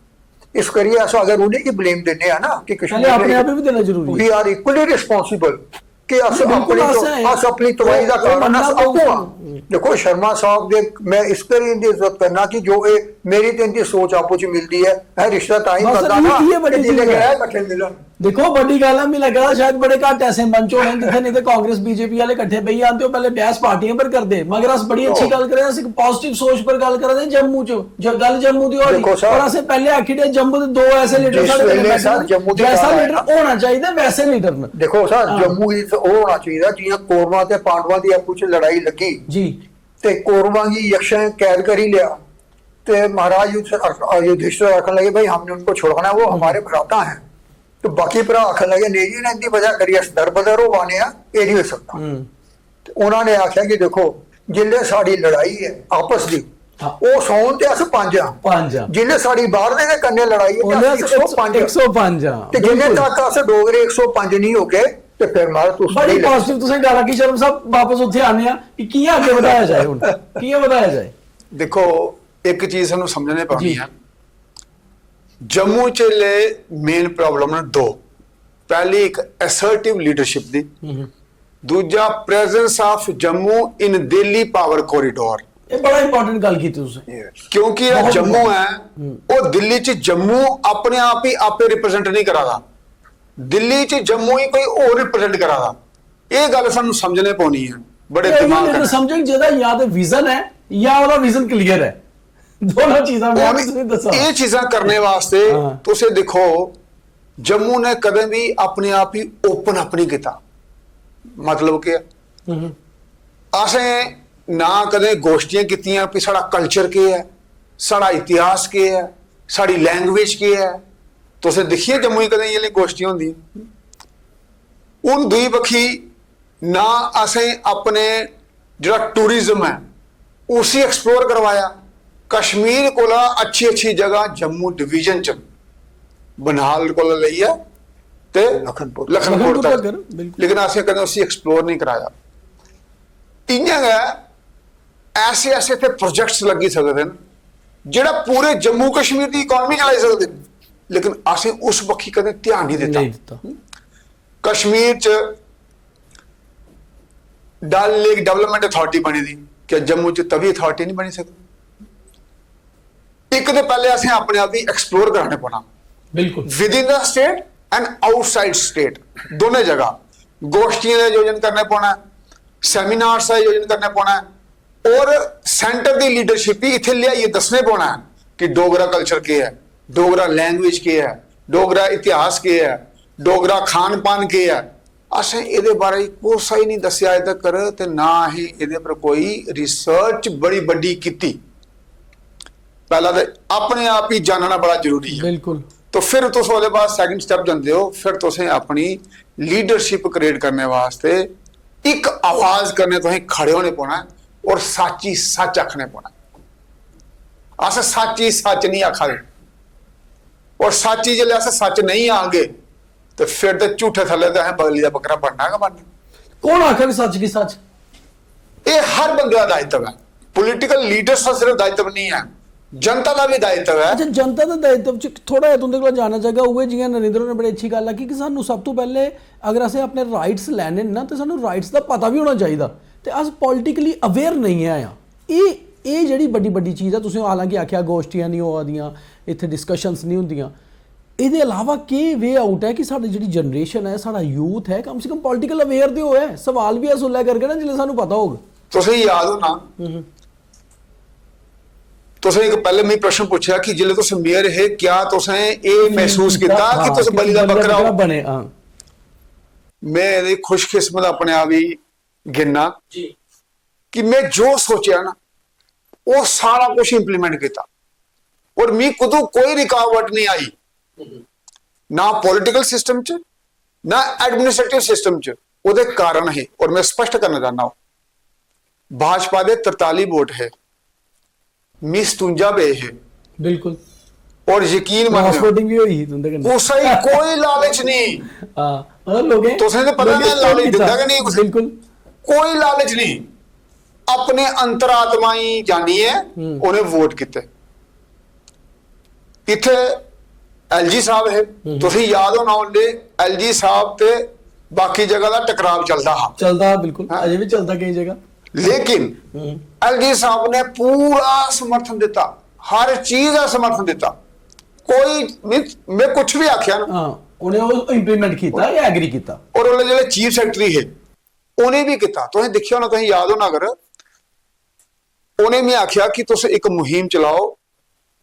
इस करियै अस अगर उ'नेंगी ब्लेम दिन्ने आ ना कि पैह्ले अपने आप गी बी देना जरूरी ऐ। We are equally responsible कि अस बिल्कुल अपनी अस तो, हैं। अस अपनी तबाही दा ओह् कारण मन्नना अस पौग आपूं आं। सानूं। देखो, शर्मा साहब दे मैं इस करियै इंदी इज्जत करना कि जो ए मेरी ते इंदी सोच आपू च मिलदी है, है रिश्ता तां ही बस बनदा इ'यै, ना इ'यै बड्डी कि जिसलै चीज ऐ। गै कट्ठे मिलन। दिक्खो, बड्डी गल्ल ऐ, मिगी लग्गा दा शायद बड़े घट्ट ऐसे मंच होने जित्थै नेईं ते कांग्रेस बीजेपी आह्ले कट्ठे बेही जान ते ओह् पैह्ले बहस पार्टियें पर करदे, मगर अस बड़ी अच्छी ओह्। गल्ल करा दे, अस इक पॉजिटिव सोच पर गल्ल करा दे जम्मू च, जो गल्ल जम्मू दी होआ दी, देखो सर, और असें पैह्ले आखी ओड़ेआ जम्मू दे दो ऐसे लीडर जिस साढ़े कन्नै वेले बैठे सर न, जम्मू दी जैसा गल्ल आए लीडर ना, होना चाहिदा वैसे लीडर न। देखो सर, हां। जम्मू दी तो ओह् होना चाहिए जियां कौरवां ते पांडवां दी आपू च लड़ाई लगी जी। ते कौरवां गी यक्षें कैद करी लिया ते महाराज युधिष्ठिर आखन लगे, भाई, हमने उनको छुड़ाना है, वो हमारे भ्राता हैं। तो बाकी भ्रा आखन लगे, नहीं जी, इन्हें इंदी वजह करियै अस दरबदर होआ ने आं, एह् नहीं होई सकदा। हम्म। ते उन्होंने आख्या कि देखो, जिसलै साढ़ी लड़ाई है आपस दी, हां। ओह् सौन ते अस पंज आं। पंज आं। जिसलै साढ़ी बाहर दे कन्नै लड़ाई है ते ओल्लै अस अस इक सौ पंज आं। इक सौ पंज आं। ते जिन्ने बिल्कुल। तक अस डोगरे इक सौ पंज नहीं होगे ते फिर महाराज तुस बड़ी नहीं लड़ो। पॉजिटिव तुसें गल्ल आखी शर्मा साहब, वापस उत्थे आने आं कि कि'यां अग्गें बधाया जाए, हून कि'यां बधाया जाए। देखो, एक चीज सानू समझने पौनी जी। है, जम्मू च ले मेन प्रॉब्लम न दो। पैह्ली इक असर्टिव लीडरशिप दी, दूजा presence of Jammu in Delhi power corridor। ਇਹ ਬੜਾ ਇੰਪੋਰਟੈਂਟ ਗੱਲ ਕੀਤੀ ਤੁਸੀਂ। क्योंकि ਇਹ जम्मू ऐ, ओह् दिल्ली च जम्मू अपने आप ही आपे रिप्रेजेंट नहीं करा दा। दिल्ली च जम्मू ही कोई होर रिप्रेजेंट करा दा। ਇਹ ਗੱਲ ਸਾਨੂੰ ਸਮਝਣੇ ਪਉਣੀ ਹੈ ਬੜੇ ਇਹ ਦਿਮਾਗ ਲੀਡਰ ਨਾਲ। ਸਮਝਣ ਜਿਹਦਾ ਜਾਂ ਤੇ ਵਿਜ਼ਨ ਹੈ ਜਾਂ ਉਹਦਾ ਵਿਜ਼ਨ ਕਲੀਅਰ ਹੈ। ਦੋਨੋਂ ਚੀਜ਼ਾਂ ਮੈਂ ਔਰ ਵੀ ਤੁਸੀਂ ਦੱਸਾਂ। ਇਹ ਚੀਜ਼ਾਂ ਕਰਨੇ ਵਾਸਤੇ ਹਾਂ। ਤੁਸੀਂ ਦੇਖੋ, ਜੰਮੂ ਨੇ ਕਦੇ ਵੀ ਆਪਣੇ ਆਪ ਹੀ ਓਪਨ ਅਪ ਨਹੀਂ ਕੀਤਾ। ਮਤਲਬ ਕਿ ਅਸੈਂ ਨਾ ਕਦੇ ਗੋਸ਼ਟੀਆਂ ਕੀਤੀਆਂ ਵੀ ਸਾਡਾ ਕਲਚਰ ਕੀ ਹੈ, ਸਾਡਾ ਇਤਿਹਾਸ ਕੀ ਹੈ, ਸਾਡੀ ਲੈਂਗੁਏਜ ਕੀ ਹੈ। ਤੁਸੀਂ ਦੇਖੀਏ ਜੰਮੂ ਹੀ ਕਦੇ ਇਹ ਗੋਸ਼ਟੀਆਂ ਹੁੰਦੀਆਂ। ਹੁਣ ਦੂਈ ਪੱਖੀ ਨਾ ਅਸੀਂ ਆਪਣੇ ਜਿਹੜਾ ਟੂਰਿਜ਼ਮ ਹੈ ਉਸੇ ਐਕਸਪਲੋਰ ਕਰਵਾਇਆ। ਕਸ਼ਮੀਰ ਕੋਲਾ ਅੱਛੀ ਅੱਛੀ ਜਗ੍ਹਾ ਜੰਮੂ ਡਿਵੀਜ਼ਨ ਚ, ਬਨਹਾਲ ਕੋਲ ਲਈ ਹੈ ਤੇ ਲਖਨਪੁਰ। ਲਖਨਪੁਰ ਲਖਨਪੁਰ ਤੱਕ, ਤੱਕ, ਬਿਲਕੁਲ। ਲੇਕਿਨ ਅਸੀਂ ਕਦੇ ਉਸੇ ਐਕਸਪਲੋਰ ਨਹੀਂ ਕਰਾਇਆ। ਇੰਨਾ ਹੈ ਐਸੇ ਐਸੇ ਤੇ ਪ੍ਰੋਜੈਕਟਸ ਲੱਗੀ ਸਕਦੇ ਨੇ ਜਿਹੜਾ ਪੂਰੇ ਜੰਮੂ ਕਸ਼ਮੀਰ ਦੀ ਇਕਨੋਮੀ ਚਲਾਈ ਸਕਦੇ ਨੇ, ਲੇਕਿਨ ਅਸੀਂ ਉਸ ਪੱਖੀ ਕਦੇ ਧਿਆਨ ਨਹੀਂ ਦਿੱਤਾ। ਨਹੀਂ ਦਿੱਤਾ। ਕਸ਼ਮੀਰ ਚ ਡਲ ਲੇਕ ਡਿਵੈਲਪਮੈਂਟ ਅਥਾਰਟੀ ਬਣੀ ਦੀ, ਕਿ ਜੰਮੂ ਚ ਤਵੀ ਅਥਾਰਟੀ ਨਹੀਂ ਬਣੀ ਸਕਦੀ? ਇੱਕ ਦੇ ਪਹਿਲੇ ਅਸੀਂ ਆਪਣੇ ਆਪ ਹੀ ਐਕਸਪਲੋਰ ਕਰਾਣੇ ਪਉਣਾ। ਬਿਲਕੁਲ। Within the state and outside state, ਦੋਨੇ ਜਗ੍ਹਾ ਗੋਸ਼ਟੀਆਂ ਦਾ ਆਯੋਜਨ ਕਰਨਾ ਪਉਣਾ, ਸੈਮੀਨਾਰਸ ਦਾ ਆਯੋਜਨ ਕਰਨਾ ਪਉਣਾ, ਔਰ ਸੈਂਟਰ ਦੀ ਲੀਡਰਸ਼ਿਪ ਵੀ ਇੱਥੇ ਲਿਆਈਏ, ਦੱਸਣੇ ਪਉਣਾ ਕਿ ਡੋਗਰਾ ਕਲਚਰ ਕੀ ਹੈ, ਡੋਗਰਾ ਲੈਂਗੁਏਜ ਕੀ ਹੈ, ਡੋਗਰਾ ਇਤਿਹਾਸ ਕੀ ਹੈ, ਡੋਗਰਾ ਖਾਣ ਪਾਣ ਕੀ ਹੈ। ਅਸੀਂ ਇਹਦੇ ਬਾਰੇ ਕੁਛ ਹੀ ਨਹੀਂ ਦੱਸਿਆ ਅਜੇ ਤੱਕ, ਤੇ ਨਾ ਹੀ ਇਹਦੇ ਪਰ ਕੋਈ ਰਿਸਰਚ ਬੜੀ ਵੱਡੀ ਕੀਤੀ। ਪਹਿਲਾਂ ਤਾਂ ਆਪਣੇ ਆਪ ਹੀ ਜਾਣਨਾ ਬੜਾ ਜ਼ਰੂਰੀ ਹੈ। ਬਿਲਕੁਲ। तो फिर तुस ओह्दे बाद सैकंड स्टेप जंदे हो, फिर तुसें अपनी लीडरशिप क्रिएट करने वास्ते इक आवाज कन्नै तुसें खड़े होने पौना ऐ और सच्च ही सच्च आखने पौना ऐ। अस सच्च ही सच्च नहीं आखा दे, और सच्च ही जिसलै अस सच्च नहीं आखगे, ते फिर ते झूठे थल्ले ते असें बगली दा बकरा बनना गै बनना। ਕੌਣ ਆਖਿਆ ਵੀ ਸੱਚ ਕੀ ਸੱਚ? ਇਹ ਹਰ ਬੰਦੇ ਦਾ ਦਾਇਤਵ ਹੈ। ਪੋਲੀਟੀਕਲ ਲੀਡਰਸ ਦਾ ਸਿਰਫ ਦਾਇਤਵ ਨਹੀਂ ਹੈ, ਜਨਤਾ ਦਾ ਵੀ ਦਾਇਤਵ ਹੈ। ਅੱਛਾ, ਜਨਤਾ ਦੇ ਦਾਇਤਵ ਚ ਥੋੜਾ ਜਿਹਾ तुं'दे कोला जानना चाहगा। उ'ऐ जि'यां नरेंद्र होरें बड़ी अच्छी गल्ल आखी कि सानू सब तो पैह्ले अगर असें अपने राइट्स लैने न ना, ते सानू राइट्स दा पता बी होना चाहिदा। ते अस पॉलिटिकली अवेयर नेईं ऐ आं। एह् एह् जेह्ड़ी बड्डी बड्डी चीज ऐ, तुसें हालांकि आखेआ गोश्टियां निं होआ दियां, इत्थै डिस्कशंस निं होंदियां। एह्दे अलावा केह् वे आउट ऐ कि साढ़ी जेह्ड़ी जनरेशन ऐ, साढ़ा यूथ ऐ, कम से कम पॉलिटिकल अवेयर ते होऐ। सवाल बी अस उसलै करगे ना जिसलै सानू पता होग। तुसें याद होना, तुसें इक पैह्ले मिगी प्रश्न पुच्छेआ कि जिसलै तुस मेयर हे, क्या तुसें एह् महसूस कीता कि तुस बलि दा बकरा हो? बने? हां। मैं एह्दे खुशकिस्मत अपने आप गी गिनना कि मैं जो सोचेआ ना, ओह् सारा कुछ इंप्लीमेंट कीता, और मी कुतू कोई रुकावट नहीं आई, ना पॉलिटिकल सिस्टम च, ना एडमिनिस्ट्रेटिव सिस्टम च। ओह्दे कारण हे, और मैं स्पष्ट करना चाहना हूं, भाजपा दे तरताली वोट हे, मी सतुंजा पे हे, बिल्कुल। और यकीन क्रॉस मन्नो, वोटिंग भी होई ही तुं'दे कन्नै। कुसै गी कोई लालच नहीं, हां, मतलब लोकें तुसें ते पता लोकें गै लालच कीता। दित्ता गै नहीं कुसै। बिल्कुल। कोई लालच नहीं, अपने अंतरात्मा गी जानियै उ'नें वोट कीते। इत्थै एलजी साहब हे, तुसें याद होना, उसलै एलजी साहब ते बाकी जगह दा टकराव चलदा हा। चलदा हा, बिल्कुल। अजें बी चलदा केई जगह। लेकिन एलजी साहब ने पूरा समर्थन दित्ता, हर चीज दा समर्थन दित्ता। कोई मीन्स मैं कुछ भी आखेआ ना, हां, उ'नें ओह् इंप्लीमेंट कीता जां एग्री कीता। और उसलै जेल्लै चीफ सैक्रेटरी हे, उ'नें बी कीता। तुसें दिक्खेआ होना, तुसें याद होना अगर, उ'नें मी आखेआ कि तुस इक मुहिम चलाओ,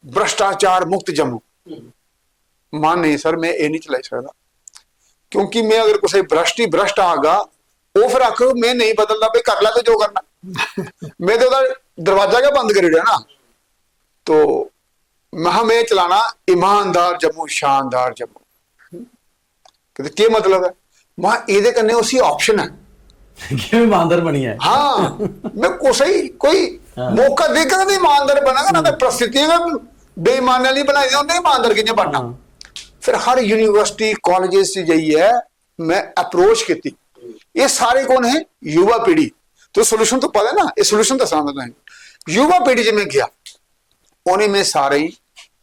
भ्रष्टाचार मुक्त जम्मू। मां, नेईं सर, मैं एह् नहीं चलाई सकदा, क्योंकि मैं अगर कुसै भ्रष्ट ही भ्रष्ट आखगा, ओह् फिर आखग, मैं नहीं बदलना, भाई कर लै तूं जो करना। मैं ते ओह्दा दरवाजा गै बंद करी ओड़ेआ ना। तो महां, में चलाना ईमानदार जम्मू, शानदार जम्मू। कहते, "केह् मतलब ऐ?" महां, "एह्दे कन्नै उसी ऑप्शन ऐ।" कि ईमानदार बनी जाए। हां, मैं कुसै गी कोई मौका देगा ना, ईमानदार बनागा ना, ते परिस्थितियां गै बेईमानी आह्ली बनाई दियां, उ'नें ईमानदार कि'यां बनना? फिर हर यूनिवर्सिटी, कॉलेजेस च जाइयै मैं अप्रोच कीती। एह् सारे कौन हे? युवा पीढ़ी। तो सॉल्यूशन तो पता है ना, एह् सॉल्यूशन दस्सां मैं तुसेंगी। युवा पीढ़ी च मैं गेआ, उ'नें मैं सारें गी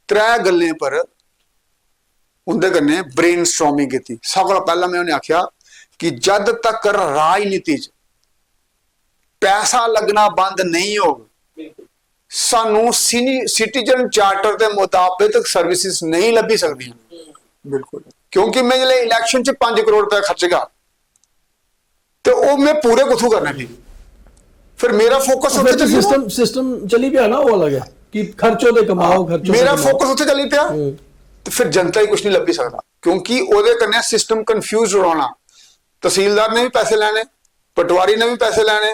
त्रै गल्लें पर उं'दे कन्नै ब्रेन स्ट्रामिंग कीती। सब कोला पैह्ला में उ'नें आखेआ कि जद तक राजनीति च पैसा लग्गना बंद नेईं होग, सानू सिटीजन चार्टर दे मुताबिक सर्विसेज नेईं लब्भी सकदियां। बिल्कुल। क्योंकि में जिसलै इलैक्शन च पंज करोड़ रपेआ खर्चगा ते ओह् में पूरे कुत्थूं करने? फिर फिर मेरा फोकस उत्थै फिर तो चली गेआ। सिस्टम सिस्टम चली पिया ना, ओह् अलग ऐ कि खर्चो ते कमाओ, खर्चो ते मेरा कमाओ। फोकस उत्थै चली पिया। हम्म। ते फिर जनता गी कुछ नहीं लब्भी सकदा, क्योंकि ओह्दे कन्नै सिस्टम कंफ्यूज रौह्ना। तहसीलदार ने भी पैसे लैने, पटवारी ने भी पैसे लैने,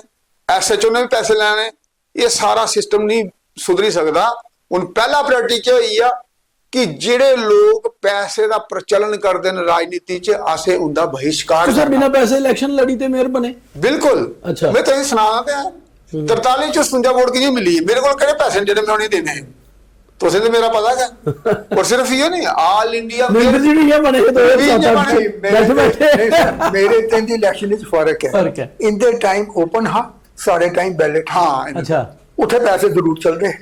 एसएचओ ने भी पैसे लैने। एह् सारा सिस्टम नहीं सुधरी सकदा। हून पैह्ला प्रायोरिटी केह् होई गेआ कि जेह्ड़े लोक पैसे दा प्रचलन करदे न राजनीति च, असें उंदा बहिष्कार तुसें करना। बिना पैसे इलेक्शन लड़ी ते मेयर बने। बिल्कुल। अच्छा। में तुसें सनाना ते है, तरताली च सतुंजा वोट कि'यां मिली? मेरे कोल केह्ड़े पैसे न जेह्ड़े में उ'नेंगी देने हे? तुसें ते मेरा पता गै। और सिर्फ इ'यो नहीं, ऑल इंडिया मिंदर जी भी इ'यां बने हे दो ज्हार सत्त अट्ठ च। बने। बैठे बैठे। नहीं, नहीं, मेरे ते इंदी इलेक्शन च फर्क है। फर्क है। इंदे टाइम ओपन हा, साढ़े टाइम बैलेट। हाँ। अच्छा। उत्थे पैसे जरूर चलदे।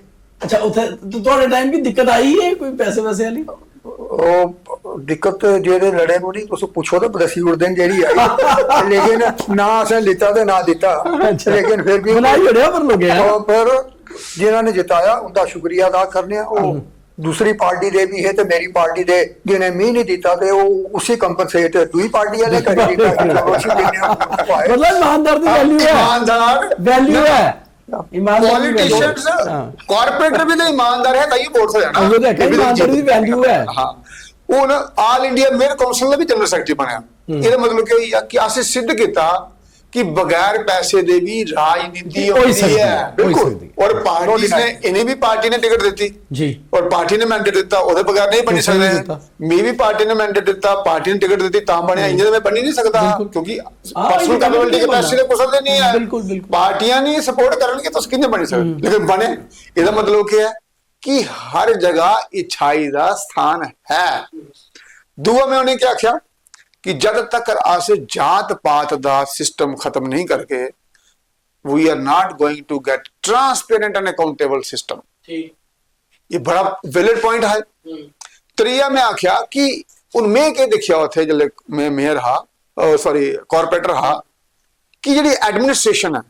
अच्छा, उत्थे तो थुआड़े टाइम की दिक्कत आई है कोई पैसे वैसे वाली? ओह् दिक्कत जेह्ड़े लड़े रौह्नी, तुस पुच्छो ते दस्सी ओड़दे न जेह्ड़ी आई। लेकिन ना असें लिता ते ना दित्ता। अच्छा। लेकिन फिर भी बनाई ओड़ेआ पर लोकें, हैं? ओह् पर जिन्होंने जिताया उंदा शुक्रिया अदा करने आं। ओह् दूसरी पार्टी दे भी है ते मेरी पार्टी दे जिन्हें मी नहीं दित्ता ते ओह् उसी कंपनसेट दूई पार्टी आह्ले करी दित्ता कि चलो उसी दिन्ने आं, ओह् पाए। मतलब ईमानदार दी वैल्यू है। ईमानदार वैल्यू है। ईमानदार दी value पॉलिटिशियंस, हाँ। कॉर्पोरेटर भी तो ईमानदार है, ताइयों वोट हो जाना। ਉਹ ਤਾਂ ਹੈ, ਈਮਾਨਦਾਰੀ ਦੀ ਵੈਲਿਊ ਹੈ। हाँ। हून ऑल इंडिया मेयर काउंसिल ਦਾ ਵੀ ਜਨਰਲ ਸੈਕਟਰੀ ਬਣਿਆ। ਇਹਦਾ ਮਤਲਬ ਕੀ ਹੋਇਆ ਕਿ ਅਸੀਂ ਸਿੱਧ ਕੀਤਾ ਕਿ ਬਗੈਰ ਪੈਸੇ ਦੇ ਵੀ ਰਾਜਨੀਤੀ ਹੋਈ ਹੁੰਦੀ ਸਕਦੀ ਹੈ। ਹੈ, ਹੋਈ ਬਿਲਕੁਲ। ਸਕਦੀ ਹੈ। ਔਰ ਪਾਰਟੀ ਨੇ, ਇਹਨੇ ਵੀ ਪਾਰਟੀ ਨੇ ਟਿਕਟ ਦਿੱਤੀ। ਜੀ। ਔਰ ਪਾਰਟੀ ਨੇ ਮੈਂਡੇਟ ਦਿੱਤਾ, ਉਹਦੇ ਬਗੈਰ ਨਹੀਂ ਬਣੀ ਕਿਸੇ ਨੇ ਸਕਦੇ। ਦਿੱਤਾ। ਮੀ ਵੀ ਪਾਰਟੀ ਨੇ ਮੈਂਡੇਟ ਦਿੱਤਾ, ਪਾਰਟੀ ਨੇ ਟਿਕਟ ਦਿੱਤੀ ਤਾਂ ਬਣਿਆ, ਇੰਜ ਤਾਂ ਮੈਂ ਬਣੀ ਨਹੀਂ ਸਕਦਾ। ਬਿਲਕੁਲ। ਕਿਉਂਕਿ ਹਾਂ, ਪਰਸਨਲ ਇਹ ਤਾਂ ਕੈਪੇਬਿਲਿਟੀ ਬਿਲਕੁਲ ਕੈਪੈਸਿਟੀ ਦੇ ਕੁਸਰ ਤੇ ਨਹੀਂ ਹੈ। ਬਿਲਕੁਲ, ਬਿਲਕੁਲ। ਪਾਰਟੀਆਂ ਨਹੀਂ ਸਪੋਰਟ ਕਰਨਗੇ ਤਾਂ ਕਿੰਨੇ ਬਣੇ ਸਕਦੇ? ਲੇਕਿਨ ਬਣੇ, ਇਹਦਾ ਮਤਲਬ ਕੀ ਹੈ? ਕਿ ਹਰ ਜਗ੍ਹਾ ਇਛਾਈ ਦਾ ਸਥਾਨ ਹੈ। ਦੂਆ ਮੈਂ ਉਹਨੇ ਕੀ ਆਖਿਆ ਕਿ ਜਦ ਤੱਕ ਅਸੀਂ ਜਾਤ ਪਾਤ ਦਾ ਸਿਸਟਮ ਖਤਮ ਨਹੀਂ ਕਰਕੇ, we are not going to get transparent and accountable system। ਠੀਕ। ਇਹ ਬੜਾ ਵੈਲਿਡ ਪੁਆਇੰਟ ਹੈ। ਤੀਆ ਮੈਂ ਆਖਿਆ ਕਿ ਹੁਣ ਮੈਂ ਕੀ ਦੇਖਿਆ ਉੱਥੇ, ਜਿਹੜੇ ਮੈਂ ਮੇਅਰ ਹਾਂ, ਸੌਰੀ, ਕਾਰਪੋਰੇਟਰ ਹਾਂ, ਕਿ ਜਿਹੜੀ ਐਡਮਿਨਿਸਟ੍ਰੇਸ਼ਨ ਹੈ,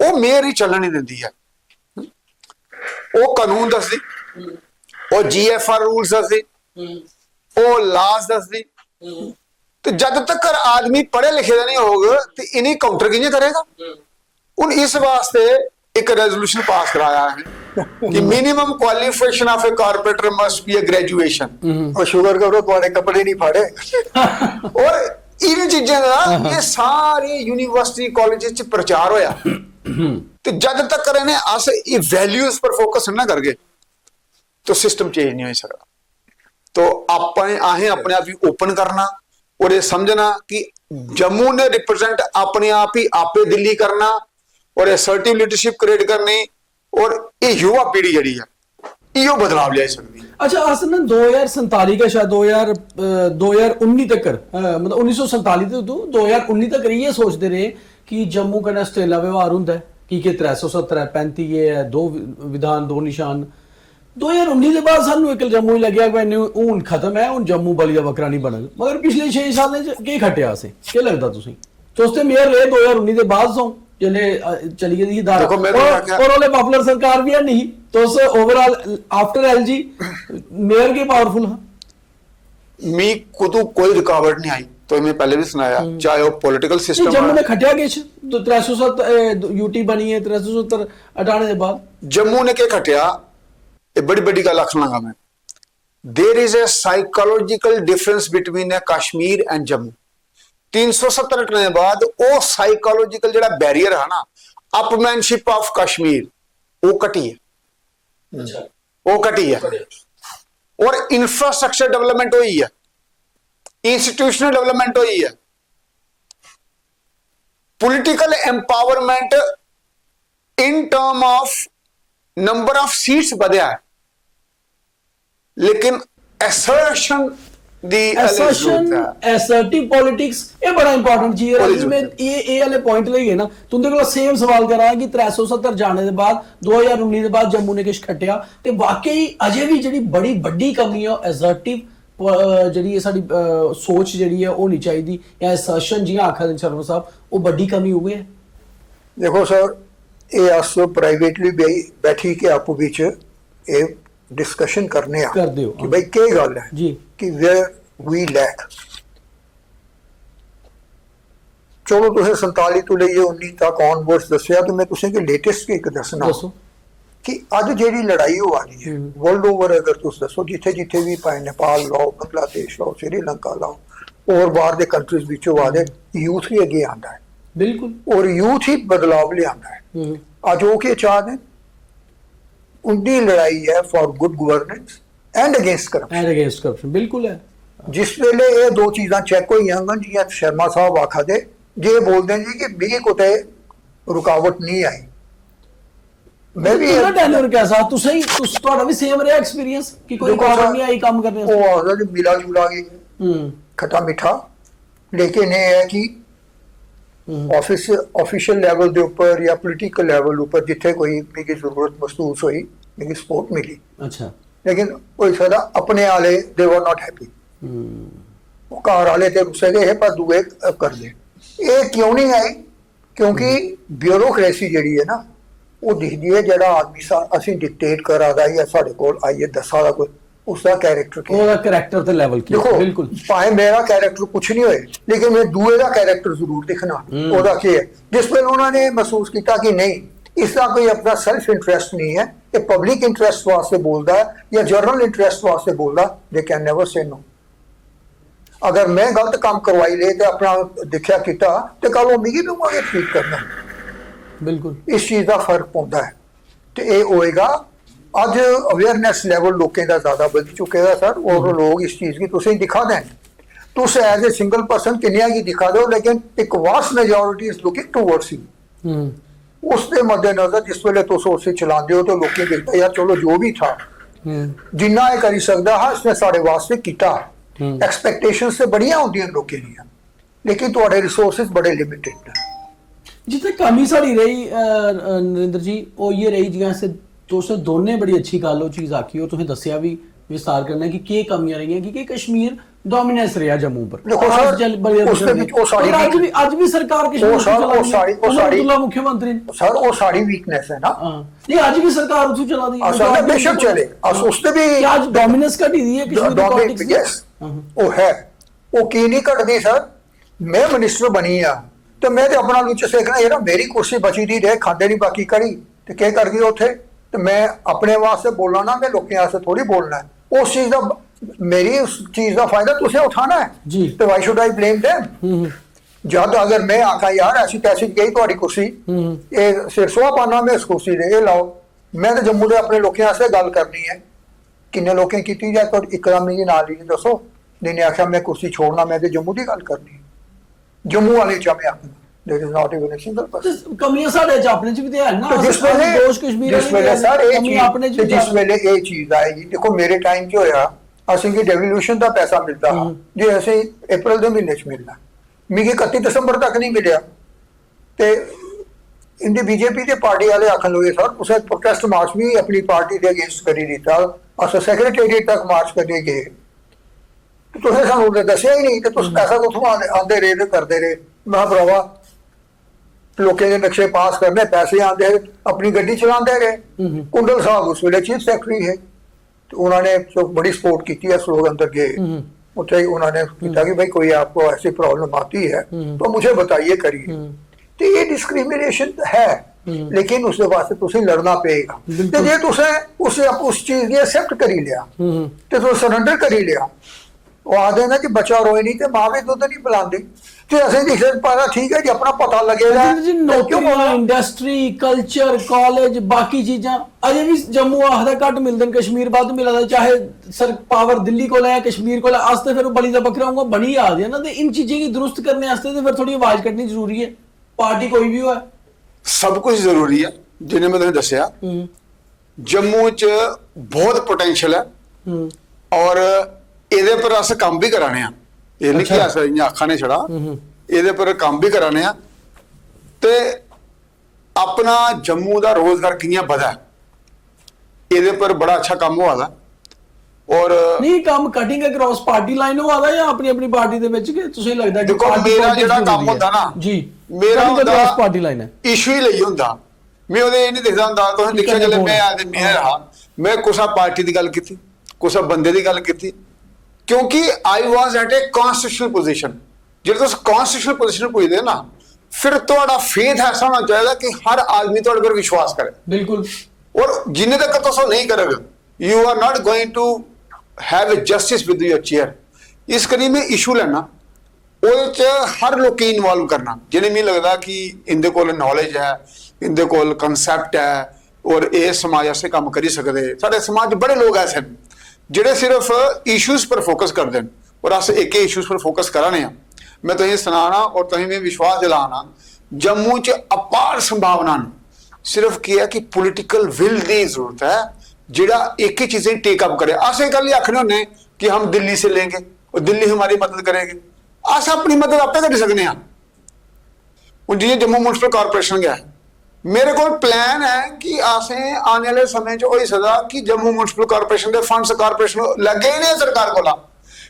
ਉਹ ਮੇਅਰ ਹੀ ਚੱਲਣ ਨਹੀਂ ਦਿੰਦੀ ਹੈ। ਉਹ ਕਾਨੂੰਨ ਦੱਸਦੀ, ਉਹ ਜੀਐਫਆਰ ਰੂਲਸ ਦੱਸਦੀ, ਉਹ ਲਾਜ਼ ਦੱਸਦੀ। ਤੇ ਜਦ ਤੱਕ ਆਦਮੀ ਪੜ੍ਹੇ ਲਿਖੇ ਦਾ ਨਹੀਂ ਹੋਊਗਾ ਤੇ ਇਹਨੇ ਕਾਊਂਟਰ ਕਿਵੇਂ ਕਰੇਗਾ? ਹੁਣ ਇਸ ਵਾਸਤੇ ਇੱਕ ਰੈਜ਼ੋਲੂਸ਼ਨ ਪਾਸ ਕਰਾਇਆ ਹੈ ਕਿ minimum qualification of a corporator must be a graduation। ਉਹ ਸ਼ੁਕਰ ਕਰੋ ਤੁਹਾਡੇ ਕੱਪੜੇ ਨਹੀਂ ਫਾੜੇ। ਔਰ ਇਹਨਾਂ ਚੀਜ਼ਾਂ ਦਾ ਇਹ ਸਾਰੇ ਯੂਨੀਵਰਸਿਟੀ ਕਾਲਜ ਚ ਪ੍ਰਚਾਰ ਹੋਇਆ। ਤੇ ਜਦ ਤੱਕ ਇਹਨੇ ਅਸ ਇਹ ਵੈਲਿਊਜ਼ ਪਰ ਫੋਕਸ ਨਾ ਕਰਗੇ, ਤਾਂ ਸਿਸਟਮ ਚੇਂਜ ਨਹੀਂ ਹੋ ਸਕਦਾ। ਤਾਂ ਆਪਾਂ ਨੇ ਆਹੇ ਆਪਣੇ ਆਪ ਹੀ ਓਪਨ ਕਰਨਾ ਔਰ ਇਹ ਸਮਝਣਾ ਕਿ ਜੰਮੂ ਨੇ ਰਿਪਰੈਜ਼ੈਂਟ ਆਪਣੇ ਆਪ ਹੀ ਆਪੇ ਦਿੱਲੀ ਕਰਨਾ ਔਰ ਅਸਰਟਿਵ ਲੀਡਰਸ਼ਿਪ ਕ੍ਰੀਏਟ ਕਰਨੀ ਔਰ ਇਹ ਯੁਵਾ ਪੀੜ੍ਹੀ ਜਿਹੜੀ ਹੈ, ਇਹੋ ਬਦਲਾਵ ਲਿਆ ਸਕਦੀ ਹੈ। अच्छा, अस ना दो ज्हार संताली का शायद दो ज्हार, अ, दो ज्हार उन्नी तक, अ, मतलब उन्नीस सौ संताली तो दो ज्हार उन्नी तक ये सोचते रहे कि जम्मू कन्नै सटेला व्यवहार होंदा है, की के त्रै सौ सत्तर ऐ, पैंती ए ऐ, दो वि-, विधान, दो निशान। दो ज्हार उन्नी दे बाद सानू इक जम्मू गी लग्गेआ कि नहीं, हून खत्म है, हून जम्मू बलि दा बकरा नहीं बनग। मगर पिछले छे सालें च केह् खट्टेआ असें? केह् लगदा तुसें? तुस ते मेयर रेह् दो ज्हार उन्नी दे बाद सो, जिसले, अ, चली गेदी ही धारा। देखो, में और, तुसें आखेआ और ओल्लै पॉपुलर सरकार बी है नहीं ही। तुस ओवरऑल, आफ्टर एलजी, मेयर गै पावरफुल हा। मी कुतू कोई रुकावट नहीं आई, तो मैं पहले भी सुनाया, चाहे वो पॉलिटिकल नहीं, सिस्टम जम्मू है। ने खटिया किश, तो त्रै सौ सत्तर, ए, यूटी बनी है, त्रै सौ सत्तर हटाने दे बाद। जम्मू ने क्या खटिया? ये बड़ी बड़ी गल आखन लगा मैं। There is a psychological difference between a Kashmir and Jammu। तीन सौ सत्तर हटने के बाद वो साइकोलॉजिकल जेड़ा बैरियर है ना, अपमैनशिप ऑफ कश्मीर, वो घटी है। वो घटी है। और इंफ्रास्ट्रक्चर डेवलपमेंट हुई है, इंस्टीट्यूशनल डेवलपमेंट हुई है, political empowerment in term of number of seats बढ़िया है, लेकिन असर्शन दी असर्शन, असर्टिव पॉलिटिक्स, ये बड़ा इंपॉर्टेंट चीज है। ਉਹਦੀ राजू, मैं ये ये वाले पॉइंट लेइयै ना तुंदे कोला सेम सवाल करां कि त्रै सौ सत्तर जाने दे बाद, दो ज्हार उन्नी दे बाद जम्मू ने किश खट्टेआ, ते वाकई अजे भी जेह्ड़ी बड़ी बड्डी कमी ऐ, असर्टिव प- जेह्ड़ी एह् साढ़ी अ, सोच जेह्ड़ी ऐ होनी चाहिदी, जां असर्शन जि'यां आखा दे न शर्मा साहब, ओह् बड्डी कमी उ'ऐ ऐ। देखो सर, एह् अस प्राइवेटली बैठी के आपूं बिच एह् डिस्कशन करने आं करदे ओ, कि हां। भाई केह् गल्ल ऐ जी। कि where we lack। चलो, तुसें संताली तो लेइयै उन्नी तक ऑनवर्ड्स दस्सेआ, ते मैं तुसें गी लेटेस्ट इक दस्सना दस्सो। कि अज्ज जेह्ड़ी लड़ाई होआ दी ऐ वर्ल्ड ओवर, अगर तुस दस्सो, जित्थे जित्थे भी, भाएं नेपाल लाओ, बंगलादेश लाओ, श्रीलंका लाओ, और बाहर दे कंट्रीज बिच होआ दे, यूथ भी अग्गें आंदा है बिल्कुल। और यूथ ही बदलाव लिआंदा है। हम्म। अज्ज ओह् केह् चाह दे? उंदी लड़ाई है for good governance and against corruption। And against corruption बिल्कुल ऐ। जिस वेले एह् दो चीजां चेक होई जाङन, जि'यां शर्मा साहब आखा दे, जे बोलदे जी कि मिगी कुतै रुकावट नहीं आई, मैं भी तुं'दा टैन्योर कैसा हा? तुसें ही तुस, थुआढ़ा भी सेम रेहा एक्सपीरियंस कि कोई देखो रुकावट सर, नहीं आई कम्म करने आस्तै? ओह् आखदा जी मिला जुला गै हम्म। खट्टा मिट्ठा, लेकिन एह् ऐ कि हम्म। ऑफिस, ऑफिशियल लेवल दे उप्पर या पॉलिटिकल लेवल उप्पर जित्थे कोई मिगी जरूरत महसूस होई, मिगी सपोर्ट मिली। अच्छा। लेकिन होई सकदा अपने आह्ले they were not happy। हम्म। ओह् घर आह्ले ते रुस्से दे हे, पर दूए करदे। एह् क्यों नहीं आई? क्योंकि ब्यूरोक्रेसी जेह्ड़ी ऐ ना, ओह् दिखदी ऐ जेह्ड़ा आदमी सा-, असें डिक्टेट करा दा जां साढ़े कोल आइयै दस्सा दा कोई, उसदा कैरेक्टर केह् ऐ? ओह्दा कैरेक्टर ते लेवल की देखो, बिल्कुल। भाएं मेरा कैरेक्टर कुछ नहीं होए, लेकिन मैं दूए दा कैरेक्टर जरूर दिक्खना, ओह्दा केह् ऐ। जिस वेले उन्होंने महसूस किया कि नहीं, इसका कोई अपना सेल्फ इंटरेस्ट नहीं है, ये पब्लिक इंटरेस्ट वास्ते बोलदा है या जनरल इंटरेस्ट वास्ते बोलदा, they can never say no। अगर मैं गलत काम करवाई ले ते अपना दिक्खेआ कीता, ते कल ओह् मिगी भी उ'आं गै ट्रीट करना। बिल्कुल। इस चीज दा फर्क पौंदा ऐ। ते एह् होएगा, अज्ज अवेयरनेस लेवल लोकें दा ज्यादा बधी चुके दा सर, और लोग इस चीज गी तुसें दिक्खा दे न। तुस एज ए सिंगल पर्सन किन्नियां गी दिक्खा दे हो, लेकिन इक vast majority is looking towards you. Hmm. उस दे मद्देनजर जिस वेले तुस उसी चलांदे हो, तो लोकें दिखदा, यार, चलो, जो भी था, हम्म। जिन्ना एह् करी सकदा हा, इसने साढ़े वास्ते कीता। हम्म। एक्सपेक्टेशंस ते बड़ियां होंदियां न लोकें दियां, लेकिन थुआढ़े रिसोर्सेज बड़े लिमिटेड न। जित्थै कमी साढ़ी रेही, अ, अ, नरेंद्र जी, ओह् इ'यै रेही, जि'यां असें, तुसें दोनें बड़ी अच्छी गल्ल ओह् चीज आखी, और तुसें दस्सेआ बी विस्तार कन्नै कि केह् कमियां रेहियां, की के कश्मीर डोमिनेंस रेहा जम्मू पर। देखो और सर, अज्ज जल-, बड़े उसदे बिच ओह् साढ़ी पर अज्ज भी, अज्ज भी सरकार कश्मीर ओह् उत्थै सर, चला ओह् दी ऐ। साढ़ी, ओह् उमर साढ़ी अब्दुल्ला मुख्यमंत्री न। सर, ओह् साढ़ी वीकनेस है ना। हां। नहीं, अज्ज भी सरकार उत्थै चला दी ऐ। अस आखने बेशक चले, अस उसदे भी क्या अज्ज डोमिनेंस घटी दी है कश्मीर डोमिनेंस, पॉलिटिक्स दी? यस, ओह् है। ओह् की नहीं घटदी सर? मैं मिनिस्टर बनी आ ते मैं ते अपना लुच्च सेकना, यरा, मेरी कुर्सी बची दी रेह्, खांदे नहीं बाकी घड़ी, ते केह् करगे उत्थे? ते मैं अपने वास्ते बोलना ना, मैं लोकें वास्ते थोड़ी बोलना है। उस चीज दा, मेरी उस चीज दा फायदा तुसें उठाना है। जी। ते why should I blame them? जद अगर मैं आखां, यार, ऐसी तैसी गई थुआड़ी कुर्सी, हम्म। एह् सिर सोहा पाना मैं इस कुर्सी दे, एह् लाओ, मैं ते जम्मू दे अपने लोकें आस्तै गल्ल करनी ऐ। किन्ने लोकें कीती जां, पर इक दा मिगी नांऽ लेइयै दस्सो जिन्ने आखेआ, "मैं कुर्सी छोड़ना, मैं ते जम्मू दी गल्ल करनी।" जम्मू आह्ले चा मैं आखना, there is not even a single person। ते कमियां साढ़े च अपने च भी ते है ना। ते जिस अस वेले, दोश कश्मीर जिस आह्ले वेले भी सर, एह् कमियां चीज, अपने च ते भी जिस ज्यादा। वेले एह् चीज आई, देखो, मेरे टाइम च होया, असेंगी डेवोल्यूशन दा पैसा मिलदा हा, जे असें अप्रैल दे म्हीने च मिलना, मिगी इकत्ती दिसंबर तक नहीं मिलेआ। ते इंदी बीजेपी दे पार्टी आह्ले आखन लगे, "सर, तुसें प्रोटेस्ट मार्च भी अपनी पार्टी दे अगेंस्ट करी दित्ता, अस सेक्रेटेरिएट तक मार्च करने गे, ते तुसें सानू ते दस्सेआ ही नहीं, ते तुस पैसा कुत्थुं आंदे, आंदे रेह् ते करदे रेह्?" मैं, "भरावा, लोकें दे नक्शे पास करने, पैसे आंदे हे, अपनी गड्डी चलांदे रेह्।" कुंडल साहब उस वेले चीफ सेक्रेटरी हे, ते उन्होंने तो बड़ी सपोर्ट की थी, अस लोग अंदर गए, उत्थे ही उन्होंने किया कि भाई, कोई आपको ऐसी प्रॉब्लम आती है तो मुझे बताइए, करिए। तो ये डिस्क्रिमिनेशन है, लेकिन उसके वास्ते तुसें लड़ना पेगा। बिल्कुल। ते जे तुसें उस, उस चीज गी एक्सेप्ट करी लिया, ते तुस सरेंडर करी लिया, ओह् आखदे न कि बच्चा रोए नहीं ते मां भी दुद्ध नहीं पिलांदी। ते असें दिक्खेआ, पता ठीक है जी, अपना पता लगे दा ऐ। जी, ते क्यों नौकरियां, इंडस्ट्री, कल्चर, कॉलेज, बाकी चीजां अजें भी जम्मू आखदा घट्ट मिलदे न, कश्मीर बद्ध मिला दा, चाहे सर पावर दिल्ली कोल ऐ, कश्मीर कोल ऐ, अस ते फिर बली दा बकरा उ'आं बनी आ दे ना। ते इन चीजें गी दुरुस्त करने आस्तै ते फिर थोड़ी आवाज कड्ढनी जरूरी ऐ, पार्टी कोई बी होऐ। सब कुछ जरूरी ऐ, जिन्ने में तुसें दस्सेआ। जम्मू च बहुत पोटेंशियल ऐ और एह्दे पर अस कम्म बी करा ने आं। एह् निं कि अस इ'यां आखा ने छड़ा, एह्दे पर कम्म बी करा ने आं। ते अपना जम्मू दा रोजगार कि'यां बधै, एह्दे पर बड़ा अच्छा कम्म होआ दा। और ਨਹੀਂ, ਕੰਮ ਕਟਿੰਗ ਅਕ੍ਰੋਸ ਪਾਰਟੀ ਲਾਈਨ ਹੋਆ ਦਾ ਜਾਂ ਆਪਣੀ ਆਪਣੀ ਪਾਰਟੀ ਦੇ ਵਿੱਚ? ਕਿ ਤੁਸੀਂ ਲੱਗਦਾ ਕਿ ਦੇਖੋ, ਪਾਰਟੀ ਮੇਰਾ ਪੋਲਿਟਿਕਸ ਜਿਹੜਾ ਜ਼ਰੂਰੀ ਕੰਮ ਹੈ? ਹੁੰਦਾ ਨਾ, ਜੀ। ਮੇਰਾ ਕਟਿੰਗ ਹੁੰਦਾ ਅਕ੍ਰੋਸ ਪਾਰਟੀ ਲਾਈਨ ਹੈ। ਇਸ਼ੂ ਹੀ ਲਈ ਹੁੰਦਾ। ਮੈਂ ਉਹਦੇ ਇਹ ਨਹੀਂ ਦੇਖਦਾ ਹੁੰਦਾ। ਤੁਸੀਂ ਦੇਖਿਆ, ਕਿੰਨੇ ਜਦੋਂ ਵੋਟ ਮੈਂ ਹੈ? ਆਦੇ ਮੇਅਰ ਹਾਂ, ਮੈਂ ਕੁਸਾ ਪਾਰਟੀ ਦੀ ਗੱਲ ਕੀਤੀ, ਕੁਸਾ ਬੰਦੇ ਦੀ ਗੱਲ ਕੀਤੀ, ਕਿਉਂਕਿ I was at a constitutional position। ਜਦੋਂ ਤੁਸੀਂ ਕਨਸਟੀਟਿਊਸ਼ਨਲ ਪੋਜੀਸ਼ਨ ਪੁੱਜਦੇ ਨਾ, ਫਿਰ ਤੁਹਾਡਾ ਫੇਥ ਐਸਾ ਹੋਣਾ ਚਾਹੀਦਾ ਕਿ ਹਰ ਆਦਮੀ ਤੁਹਾਡੇ ਪਰ ਵਿਸ਼ਵਾਸ ਕਰੇ। ਬਿਲਕੁਲ। ਔਰ ਜਿੰਨੇ ਤੱਕ ਤੁਸੀਂ ਨਹੀਂ ਕਰੋਗੇ, you are not going to have a justice with your chair। ਇਸ ਕਰੀ ਮੈਂ ਇਸ਼ੂ ਲੈਣਾ, ਉਹਦੇ ਚ ਹਰ ਲੋਕੀ ਇਨਵੋਲਵ ਕਰਨਾ, ਜਿਹਨੇ ਮੈਨੂੰ ਲੱਗਦਾ ਕਿ ਇਹਦੇ ਕੋਲ ਨੌਲੇਜ ਹੈ, ਇਹਦੇ ਕੋਲ ਕਨਸੈਪਟ ਹੈ, ਔਰ ਇਹ ਸਮਾਜ ਵਾਸਤੇ ਕੰਮ ਕਰੀ ਸਕਦੇ। ਸਾਡੇ ਸਮਾਜ 'ਚ ਬੜੇ ਲੋਕ ਐਸੇ ਨੇ ਜਿਹੜੇ ਸਿਰਫ ਇਸ਼ੂਜ਼ ਪਰ ਫੋਕਸ ਕਰਦੇ ਨੇ, ਔਰ ਅਸੀਂ ਇੱਕ ਇਸ਼ੂਜ਼ ਪਰ ਫੋਕਸ ਕਰਾਣੇ ਆ। ਮੈਂ ਤੁਸੀਂ ਸੁਣਾਣਾ ਔਰ ਤੁਸੀਂ ਵੀ ਵਿਸ਼ਵਾਸ ਦਿਲਾਣਾ, ਜੰਮੂ 'ਚ ਅਪਾਰ ਸੰਭਾਵਨਾ ਨੇ। ਸਿਰਫ ਕੀ ਹੈ ਕਿ ਪੋਲੀਟੀਕਲ ਵਿਲ ਦੀ ਜ਼ਰੂਰਤ ਹੈ, ਜਿਹੜਾ ਇੱਕ ਹੀ ਚੀਜ਼ਾਂ ਟੇਕ ਅਪ ਕਰੇ। ਅਸੀਂ ਗੱਲ ਹੀ ਆਖਣੇ ਹੁੰਦੇ ਕਿ ਹਮ ਦਿੱਲੀ ਸੇ ਲੇਂਗੇ ਔਰ ਦਿੱਲੀ ਹਮਾਰੀ ਮਦਦ ਕਰੇਗੀ। ਅਸੀਂ ਆਪਣੀ ਮਦਦ ਆਪੇ ਕਰ ਸਕਨੇ ਆ। ਹੁਣ ਜਿਵੇਂ ਜੰਮੂ ਮਿਊਨਿਸਪਲ ਕਾਰਪੋਰੇਸ਼ਨ ਗਿਆ, ਮੇਰੇ ਕੋਲ ਪਲਾਨ ਹੈ ਕਿ ਅਸੀਂ ਆਉਣ ਵਾਲੇ ਸਮੇਂ 'ਚ ਹੋਈ ਸਕਦਾ ਕਿ ਜੰਮੂ ਮਿਊਨਿਸਪਲ ਕਾਰਪੋਰੇਸ਼ਨ ਦੇ ਫੰਡਸ ਕਾਰਪੋਰੇਸ਼ਨ ਲੱਗੇ ਹੀ ਨਹੀਂ ਸਰਕਾਰ ਕੋਲ,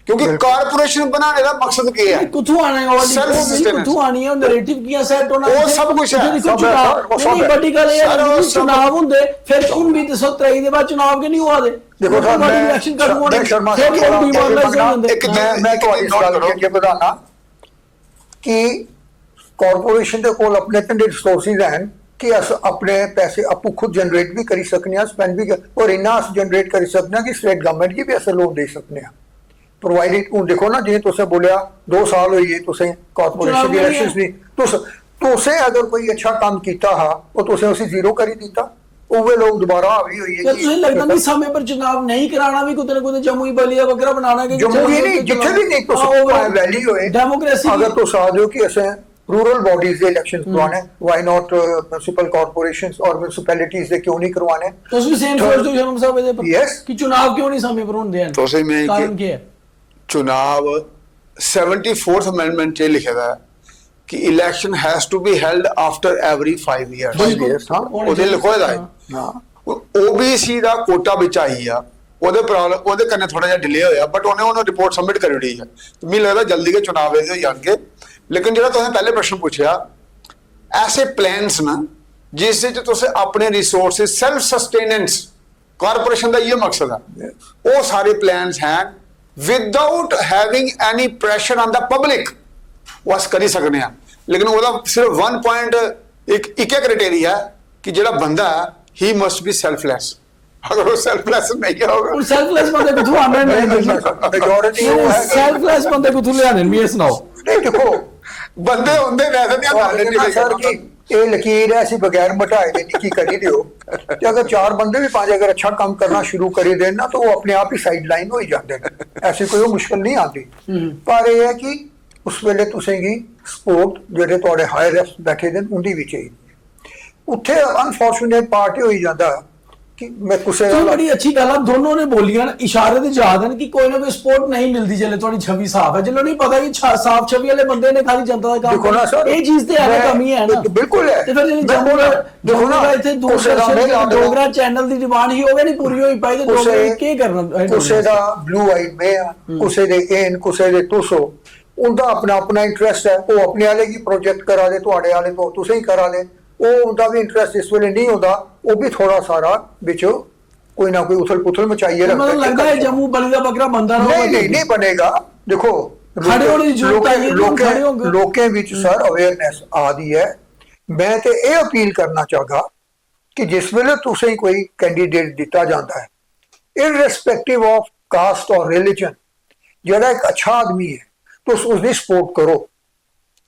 ਕਿਉਂਕਿ ਕਾਰਪੋਰੇਸ਼ਨ ਬਣਾਉਣੇ ਦਾ ਮਕਸਦ ਕੀ ਹੈ? ਕਿੱਥੋਂ ਆਣਾ ਹੈ ਉਹ? Self sustenance। ਕਿੱਥੋਂ ਆਣੀ ਹੈ ਉਹ? ਨੈਰੇਟਿਵ ਕੀ ਹੈ ਸੈੱਟ ਹੋਣਾ? ਉਹ ਸਭ ਕੁਛ ਹੈ। ਦੇਖੋ, ਸਭ ਹੈ, ਚੁਣਾਵ ਸਰ, ਉਹ ਸਭ ਨਹੀਂ, ਹੈ। ਵੱਡੀ ਗੱਲ ਇਹ ਸਰ, ਹੈ ਉਹ ਕਿ ਸਭ ਚੁਣਾਵ ਹੁੰਦੇ, ਫਿਰ ਹੁਣ ਵੀ ਦੱਸੋ, ਤੇਈ ਦੇ ਬਾਅਦ ਚੁਣਾਵ ਕਿ ਨਹੀਂ ਹੋਆ ਦੇ? ਦੇਖੋ ਸਰ, ਮੈਂ ਇਲੈਕਸ਼ਨ ਕਦੋਂ ਹੋਣੀ? ਮੈਂ ਸ਼ਰਮਾ ਫਿਰ ਸਾਹਿਬ ਉਹ ਕੋਲ ਵੀ ਇਹ ਮਾਮਲਾ ਮੰਗਣਾ, ਹੁੰਦੇ। ਇੱਕ ਮੈਂ ਮੈਂ ਇੱਕ ਤੁਹਾਡੀ ਚੀਜ਼ ਇਸ ਗੱਲ ਨੋਟ ਨੂੰ ਕਰੋ। ਅੱਗੇ ਵਧਾਉਣਾ ਕਿ ਕਾਰਪੋਰੇਸ਼ਨ ਦੇ ਕੋਲ ਆਪਣੇ ਤੇ ਰਿਸੋਰਸਿਸ ਹਨ ਕਿ ਅਸ ਆਪਣੇ ਪੈਸੇ ਆਪੂ ਖੁਦ ਜਨਰੇਟ ਵੀ ਕਰੀ ਸਕਨੇ ਆ, ਸਪੈਂਡ ਵੀ ਕਰ, ਔਰ ਇੰਨਾ ਅਸ ਜਨਰੇਟ ਕਰੀ ਸਕਨੇ ਆ ਕਿ ਸਟੇਟ ਗਵਰਨਮੈਂਟ ਕੀ ਵੀ ਅਸ ਲੋਨ ਦੇ ਸਕਨੇ ਆ। ਪ੍ਰੋਵਾਈਡਿੰਗ, ਹੁਣ ਦੇਖੋ ਨਾ, ਜਿਵੇਂ ਤੁਸੀਂ ਬੋਲਿਆ, ਦੋ ਸਾਲ ਹੋਈ ਹੈ ਤੁਸੀਂ ਕਾਰਪੋਰੇਸ਼ਨ ਚੁਣਾਵ ਦੀ ਨਹੀਂ ਇਲੈਕਸ਼ਨਸ ਨਹੀਂ, ਤੁਸੀਂ ਤੁਸੀਂ ਅਗਰ ਕੋਈ ਅੱਛਾ ਕੰਮ ਕੀਤਾ ਹਾਂ, ਉਹ ਤੁਸੀਂ ਉਸੇ ਜ਼ੀਰੋ ਕਰੀ ਦਿੱਤਾ। ਉਹ ਲੋਕ ਦੁਬਾਰਾ ਹਾਵੀ ਹੋਈ ਹੈ ਤੇ ਕਿ ਤੁਸੀਂ ਲੱਗਦਾ ਨਹੀਂ, ਸਮੇਂ ਪਰ ਚੁਣਾਵ ਨਹੀਂ ਕਰਾਣਾ ਵੀ, ਕੁਤੇ ਨਾ ਕੁਤੇ ਜੰਮੂ ਹੀ ਬਲੀਆ ਵਗੈਰਾ ਬਣਾਣਾ ਕਿ ਜੰਮੂ ਹੀ ਨਹੀਂ, ਜਿੱਥੇ ਵੀ ਨਹੀਂ, ਤੁਸੀਂ ਭਾਵੇਂ ਵੈਲੀ ਹੋਏ, ਡੈਮੋਕ੍ਰੇਸੀ ਅਗਰ ਤੁਸੀਂ ਸਾਥ ਹੋ ਕਿ ਅਸੀਂ ਰੂਰਲ ਬਾਡੀਜ਼ ਦੇ ਇਲੈਕਸ਼ਨ ਕਰਵਾਉਣੇ, why not municipal corporations or municipalities ਦੇ ਕਿਉਂ ਨਹੀਂ ਕਰਵਾਉਣੇ? ਤੁਸੀਂ ਸੇਮ ਸੋਚ ਦੋ ਸ਼ਰਮ ਸਾਹਿਬ ਇਹਦੇ ਪਰ Yes। ਕਿ ਚੁਣਾਵ ਕਿਉਂ ਨਹੀਂ ਸਮੇਂ ਪਰ ਹੁੰਦੇ ਹਨ? ਤੁਸੀਂ ਮੈਂ ਕਾਰਨ ਕਿ- ਕੀ ਹੈ? ਚੁਣਾਵ ਸੈਵਨਟੀ ਫੋਰਥ ਅਮੈਂਡਮੈਂਟ 'ਚ ਲਿਖਿਆ ਹੈ ਕਿ election has to be held after every five years। Five years, ਹਾਂ। ਉਹਦੇ ਲਿਖੋ ਇਹਦਾ ਹੈ। ਹਾਂ। ਓਬੀਸੀ ਦਾ ਕੋਟਾ ਵਿੱਚ ਆਈ ਆ, ਉਹਦੇ ਪ੍ਰੋਬਲਮ, ਉਹਦੇ ਕਰਨੇ ਥੋੜਾ ਜਿਹਾ ਡਿਲੇ ਹੋਇਆ, ਬਟ ਉਹਨੇ ਉਹਨੂੰ ਰਿਪੋਰਟ ਸਬਮਿਟ ਕਰ ਦਿੱਤੀ ਹੈ। ਤੇ ਮੈਨੂੰ ਲੱਗਦਾ ਜਲਦੀ ਕੇ ਚੁਣਾਵ ਇਹਦੇ ਹੋ ਜਾਣਗੇ। ਲੇਕਿਨ ਜਿਹੜਾ ਤੁਸੀਂ ਪਹਿਲੇ ਪ੍ਰਸ਼ਨ ਪੁੱਛਿਆ, ਐਸੇ ਪਲਾਨਸ ਨਾ, ਜਿਸ ਵਿੱਚ ਤੁਸੀਂ ਆਪਣੇ ਰਿਸੋਰਸਸ, ਸੈਲਫ ਸਸਟੇਨੈਂਸ, ਕਾਰਪੋਰੇਸ਼ਨ ਦਾ ਇਹ ਮਕਸਦ ਹੈ, ਉਹ ਸਾਰੇ ਪਲਾਨਸ ਹੈ, without having any pressure on the public, ਉਹ ਅਸ ਕਰੀ ਸਕਨੇ ਆ। ਲੇਕਿਨ ਉਹਦਾ ਸਿਰਫ ਵਨ ਪੁਆਇੰਟ, ਇੱਕ ਇੱਕ ਕ੍ਰਾਈਟੇਰੀਆ ਹੈ ਕਿ ਜਿਹੜਾ ਬੰਦਾ ਹੈ, he must be selfless। ਅਗਰ ਉਹ ਸੈਲਫਲੈਸ ਨਹੀਂ ਹੋਗਾ, ਹੁਣ ਸੈਲਫਲੈਸ ਬੰਦੇ ਕਿੱਥੋਂ ਆਣੇ ਨੇ? ਮੈਜੋਰਿਟੀ ਉਹ ਹੈ। ਸੈਲਫਲੈਸ ਬੰਦੇ ਕਿੱਥੋਂ ਲਿਆਣੇ ਨੇ, ਇਹ ਸੁਣਾਓ। ਨਹੀਂ, ਦੇਖੋ, ਬੰਦੇ ਹੁੰਦੇ ਵੈਸੇ ਨਹੀਂ ਆਉਂਦੇ ਸਰ ਜੀ, ਇਹ ਲਕੀਰ ਹੈ, ਅਸੀਂ ਬਗੈਰ ਮਟਾਏ ਦੇ ਨਹੀਂ ਕੀ ਕਰੀ ਦਿਓ। ਤੇ ਅਗਰ ਚਾਰ ਬੰਦੇ ਵੀ, ਪੰਜ, ਅਗਰ ਅੱਛਾ ਕੰਮ ਕਰਨਾ ਸ਼ੁਰੂ ਕਰੀ ਦੇਣ ਨਾ, ਤਾਂ ਉਹ ਆਪਣੇ ਆਪ ਹੀ ਸਾਈਡਲਾਈਨ ਹੋਈ ਜਾਂਦੇ ਨੇ। ਐਸੀ ਕੋਈ ਉਹ ਮੁਸ਼ਕਲ ਨਹੀਂ ਆਉਂਦੀ। ਪਰ ਇਹ ਹੈ ਕਿ ਉਸ ਵੇਲੇ ਤੁਸੀਂ ਕੀ ਸਪੋਰਟ, ਜਿਹੜੇ ਤੁਹਾਡੇ ਹਾਇਰ ਅਪਸ ਬੈਠੇ ਨੇ, ਉਹਦੀ ਵੀ ਚਾਹੀਦੀ ਹੈ। ਉੱਥੇ ਅਨਫੋਰਚੂਨੇਟ ਪਾਰਟ ਇਹ ਹੋਈ ਜਾਂਦਾ ਕਿ ਮੈਂ ਕੁਸੇ ਸੋ ਬੜੀ ਅੱਛੀ ਗੱਲ ਆ, ਦੋਨੋਂ ਨੇ ਬੋਲੀਆਂ ਨਾ, ਇਸ਼ਾਰੇ ਤੇ ਯਾਦ ਹਨ ਕਿ ਕੋਈ ਨਾ ਕੋਈ ਸਪੋਰਟ ਨਹੀਂ ਮਿਲਦੀ ਜਦੋਂ ਤੁਹਾਡੀ ਛਵੀ ਸਾਫ਼ ਹੈ, ਜਦੋਂ ਨਹੀਂ ਪਤਾ ਕਿ ਛਾ- ਸਾਫ਼ ਛਵੀ ਵਾਲੇ ਬੰਦੇ ਨੇ ਖਾਲੀ ਜਨਤਾ ਦਾ ਕੰਮ ਦੇਖੋ ਨਾ ਸਰ, ਇਹ ਚੀਜ਼ ਤੇ ਐਵੇਂ ਮੈਂ- ਕਮੀ ਹੈ ਨਾ। ਬਿਲਕੁਲ ਹੈ। ਤੇ ਫਿਰ ਜਿਹੜੀ ਮੈਂ ਜੰਮੂ ਬੋਲਾਂ, ਦਾ- ਦੇਖੋ ਜੰਮੂ ਨਾ, ਦਾ ਇੱਥੇ ਕੁਸੇ ਦਾ ਦੂਰਦਰਸ਼ਨ ਮੈਂ ਦੀ ਲਾ ਦੇਣਾ। ਡੋਗਰਾ ਚੈਨਲ ਦੀ ਡਿਮਾਂਡ ਹੀ ਹੋਵੇ, ਨਹੀਂ ਪੂਰੀ ਹੋਈ ਪਾਈ ਤੇ ਕੁਸੇ- ਡੋਗਰਾ ਕੀ ਕਰਨਾ? ਕੁਸੇ ਦਾ ਬਲੂ ਆਈਡ ਮੈਂ ਆ, ਕੁਸੇ ਦੇ ਏਨ, ਕੁਸੇ ਦੇ ਤੁਸੋ, ਉਹਦਾ ਆਪਣਾ ਆਪਣਾ ਇੰਟਰਸਟ ਹੈ। ਉਹ ਆਪਣੇ ਵਾਲੇ ਕੀ ਪ੍ਰੋਜੈਕਟ ਕਰਾ ਦੇ, ਤੁਹਾਡੇ ਵਾਲੇ ਕੋ ਤੁਸੀਂ ਕਰਾ ਦੇ, ਉਹ ਉਹਦਾ ਵੀ ਇੰਟਰਸਟ ਇਸ ਵੇਲੇ ਨਹੀਂ ਹੁੰਦਾ। ਉਹ ਵੀ ਥੋੜਾ ਸਾਰਾ ਵਿੱਚ ਕੋਈ ਨਾ ਕੋਈ ਉਥਲ ਪੁਥਲ ਮਚਾਈਏ ਮਤਲਬ ਰੱਖਦਾ। ਲੱਗਦਾ ਹੈ ਜੰਮੂ ਬਲੀ ਦਾ ਬੱਕਰਾ ਬੰਦਾ ਰਹੂਗਾ। ਨਹੀਂ, ਨਹੀਂ, ਨਹੀਂ ਬਣੇਗਾ। ਦੇਖੋ, ਖੜੇ ਹੋਣ ਦੀ ਜ਼ਰੂਰਤ ਲੋਕਾਂ- ਆਈ ਹੈ, ਲੋਕਾਂ- ਖੜੇ ਹੋਗੇ। ਲੋਕਾਂ ਵਿੱਚ ਸਰ ਅਵੇਅਰਨੈਸ ਆ ਗਈ ਹੈ। ਮੈਂ ਤੇ ਇਹ ਅਪੀਲ ਕਰਨਾ ਚਾਹਗਾ ਕਿ ਜਿਸ ਵੇਲੇ ਤੁਸੀਂ ਕੋਈ ਕੈਂਡੀਡੇਟ ਦਿੱਤਾ ਜਾਂਦਾ ਹੈ, ਇਰਰਿਸਪੈਕਟਿਵ ਆਫ ਕਾਸਟ ਔਰ ਰਿਲੀਜਨ, ਜਿਹੜਾ ਇੱਕ ਅੱਛਾ ਆਦਮੀ ਹੈ, ਤੁਸੀਂ ਉਸ ਦੀ ਸਪੋਰਟ ਕਰੋ।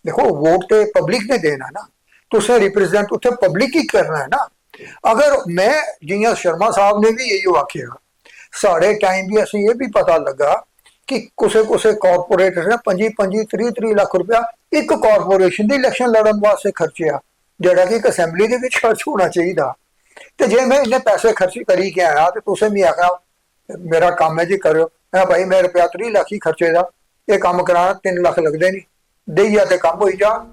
ਦੇਖੋ, ਵੋਟ ਤੇ ਪਬਲਿਕ ਨੇ ਦੇਣਾ ਨਾ, ਤੁਸੀਂ ਰਿਪਰੈਜ਼ੈਂਟ ਉੱਥੇ ਪਬਲਿਕ ਹੀ ਕਰਨਾ ਹੈ ਨਾ। ਅਗਰ ਮੈਂ, ਜਿਵੇਂ ਸ਼ਰਮਾ ਸਾਹਿਬ ਨੇ ਵੀ ਇਹੀ ਆਖਿਆ, ਸਾਡੇ ਟਾਈਮ ਵੀ ਅਸੀਂ ਇਹ ਵੀ ਪਤਾ ਲੱਗਾ ਕਿ ਕੁਸੇ ਕੁਸੇ ਕਾਰਪੋਰੇਟਰ ਨੇ ਪੰਜੀ ਪੰਜੀ, ਤੀਹ ਤੀਹ ਲੱਖ ਰੁਪਇਆ ਇੱਕ ਕਾਰਪੋਰੇਸ਼ਨ ਦੀ ਇਲੈਕਸ਼ਨ ਲੜਨ ਵਾਸਤੇ ਖਰਚਿਆ, ਜਿਹੜਾ ਕਿ ਇੱਕ ਅਸੈਂਬਲੀ ਦੇ ਵਿੱਚ ਖਰਚ ਹੋਣਾ ਚਾਹੀਦਾ। ਤੇ ਜੇ ਮੈਂ ਇੰਨੇ ਪੈਸੇ ਖਰਚ ਕਰੀ ਕੇ ਆਇਆ ਤੇ ਤੁਸੀਂ ਵੀ ਆਖਣਾ, "ਮੇਰਾ ਕੰਮ ਹੈ ਜੀ, ਕਰਿਓ।" ਮੈਂ, "ਭਾਈ, ਮੈਂ ਰੁਪਇਆ ਤੀਹ ਲੱਖ ਹੀ ਖਰਚੇ ਦਾ, ਇਹ ਕੰਮ ਕਰਾਉਣਾ, ਤਿੰਨ ਲੱਖ ਲੱਗਦੇ ਨਹੀਂ, ਦੇਈਆ ਤੇ ਕੰਮ ਹੋਈ ਜਾ।"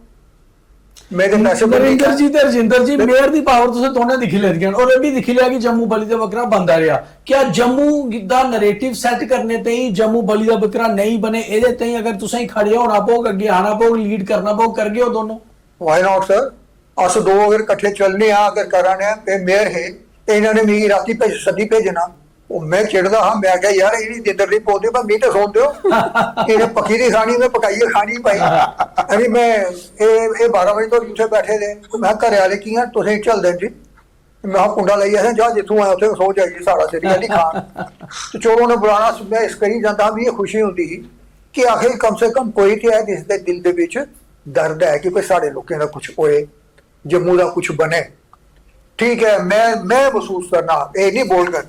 मेरे पैसे बनी नरेंद्र जी ते रजिंदर जी, मेयर दी पावर तुसें दोनें दिक्खी लेदियां न, और एह् बी दिक्खी लेआ कि जम्मू बली दा बकरा बनदा रेहा। क्या जम्मू दा नैरेटिव सैट करने ताईं जम्मू बली दा बकरा नेईं बने, एह्दे ताईं अगर तुसें खड़े होना पौग, अग्गें आना पौग, लीड करना पौग, करगे ओ दोनों? Why not, sir? अस दो अगर कट्ठे चलने आं, अगर करा ने आं, ते मेयर हे ते इन्होंने मिगी राती भेज सद्दी भेजना। ओह् में चिड़दा हा, में आखेआ, "यार, इ'नें जिंदर नहीं पौंदे, पर मी ते सौन देओ। इ'नें पक्की दी खानी, में पकाइयै खानी भाई।" अरे, में एह् एह् बारां बजे तक उत्थै बैठे दे। में आखेआ, "घरै आह्ले कि'यां तुसें झलदे न जी?" में आखेआ, "कुंडा लाइयै असें जा, जित्थूं आया उत्थै सौ जाइयै साढ़ा सिर गै दिक्खा।" ते चोरों ने बुलाना, में इस करी जंदा हा, मिगी खुशी होंदी ही कि आखिर कम से कम कोई ते है जिसदे दिल दे बिच दर्द है कि कोई साढ़े लोकें दा कुछ होए, जम्मू दा कुछ बने। ठीक है, मैं मैं महसूस करना, ये नहीं बोल कर,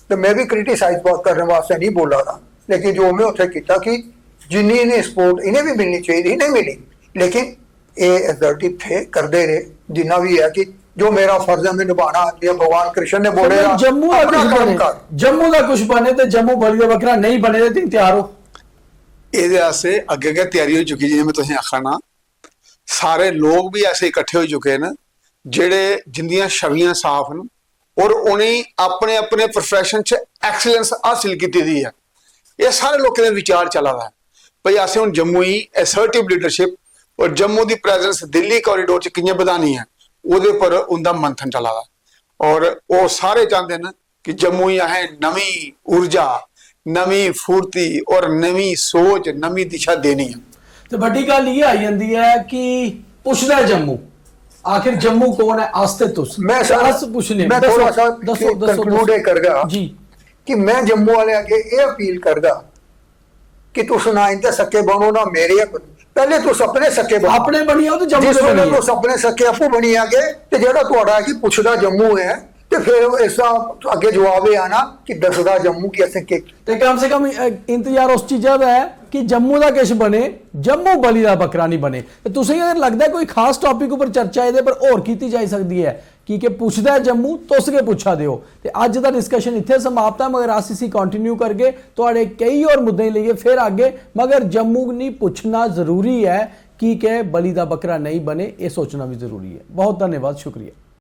तो मैं भी क्रिटिसाइज करने वास्ते नहीं बोला था, लेकिन जो मैं उत्थे किया कि जिन्नी इन्हें सपोर्ट इन्हें भी मिलनी चाहिए, नहीं मिली, लेकिन ये एग्जर्ट इत्थे करते रहे, जिन्ना भी है कि जो मेरा फर्ज है मैं निभाना, ये भगवान कृष्ण ने बोले जम्मू दा कुछ बने, जम्मू दा कुछ बने ते जम्मू बली दा बकरा नहीं बने ते तुम तैयार हो? एह्दे आस्तै अग्गें गै त्यारी होई चुकी, जि'यां में तुसें आखा ना, सारे लोक भी ऐसे इकट्ठे होई चुके न जेह्ड़े, जिंदियां छवियां साफ न और उ'नें अपने अपने प्रोफेशन च एक्सीलेंस हासिल कीती दी ऐ। एह् सारे लोकें दे विचार चला दा ऐ। भाई, असें हून जम्मू गी असर्टिव लीडरशिप और Jammu the presence Delhi corridor च कि'यां बधानी ऐ, ओह्दे पर उं'दा मंथन चला दा। और ओह् सारे चांह्दे न कि जम्मू गी असें नमीं ऊर्जा, नमीं फुर्ती और नमीं सोच, नमीं दिशा देनी ऐ। ते बड्डी गल्ल इ'यै आई जंदी ऐ कि पुछदा ऐ जम्मू, आखिर जम्मू कौन ऐ? अस ते तुस। मैं सर, अस पुछने मैं दस्सो, थोड़ा सा दस्सो, दस्सो, कंक्लूड दस्सो। एह् करगा जी। कि मैं जम्मू वाले अग्गे एह् अपील करगा कि तुस ना इंदे सक्के बनो ना मेरे, पैह्ले तुस अपने सक्के बनो। अपने बनी जाओ ते जम्मू जिस दे वेले बनिए। तुस अपने सक्के आपूं बनी जागे ते जेह्ड़ा थुआढ़ा कि पुछदा जम्मू ऐ ते फिर इसदा अग्गे जवाब एह् आना कि दसदा जम्मू कि असें केह् कीता। ते कम से कम अ, इंतजार उस चीजा दा ऐ कि जम्मू दा किश बने, जम्मू बली दा बकरा नहीं बने। ते तुसेंगी अगर लगदा ऐ कोई खास टॉपिक उप्पर चर्चा एह्दे पर होर कीती जाई सकदी ऐ, की के पुछदा ऐ जम्मू, तुस गै पुच्छा दे ओ। ते अज्ज दा डिस्कशन इत्थै समाप्त ऐ, मगर अस इसी कंटिन्यू करगे, थुआढ़े केई होर मुद्दें लेइयै फिर आगे, मगर जम्मू नहीं पुच्छना जरूरी ऐ, की के बली दा बकरा नहीं बने, एह् सोचना भी जरूरी ऐ। बहुत धन्यवाद, शुक्रिया।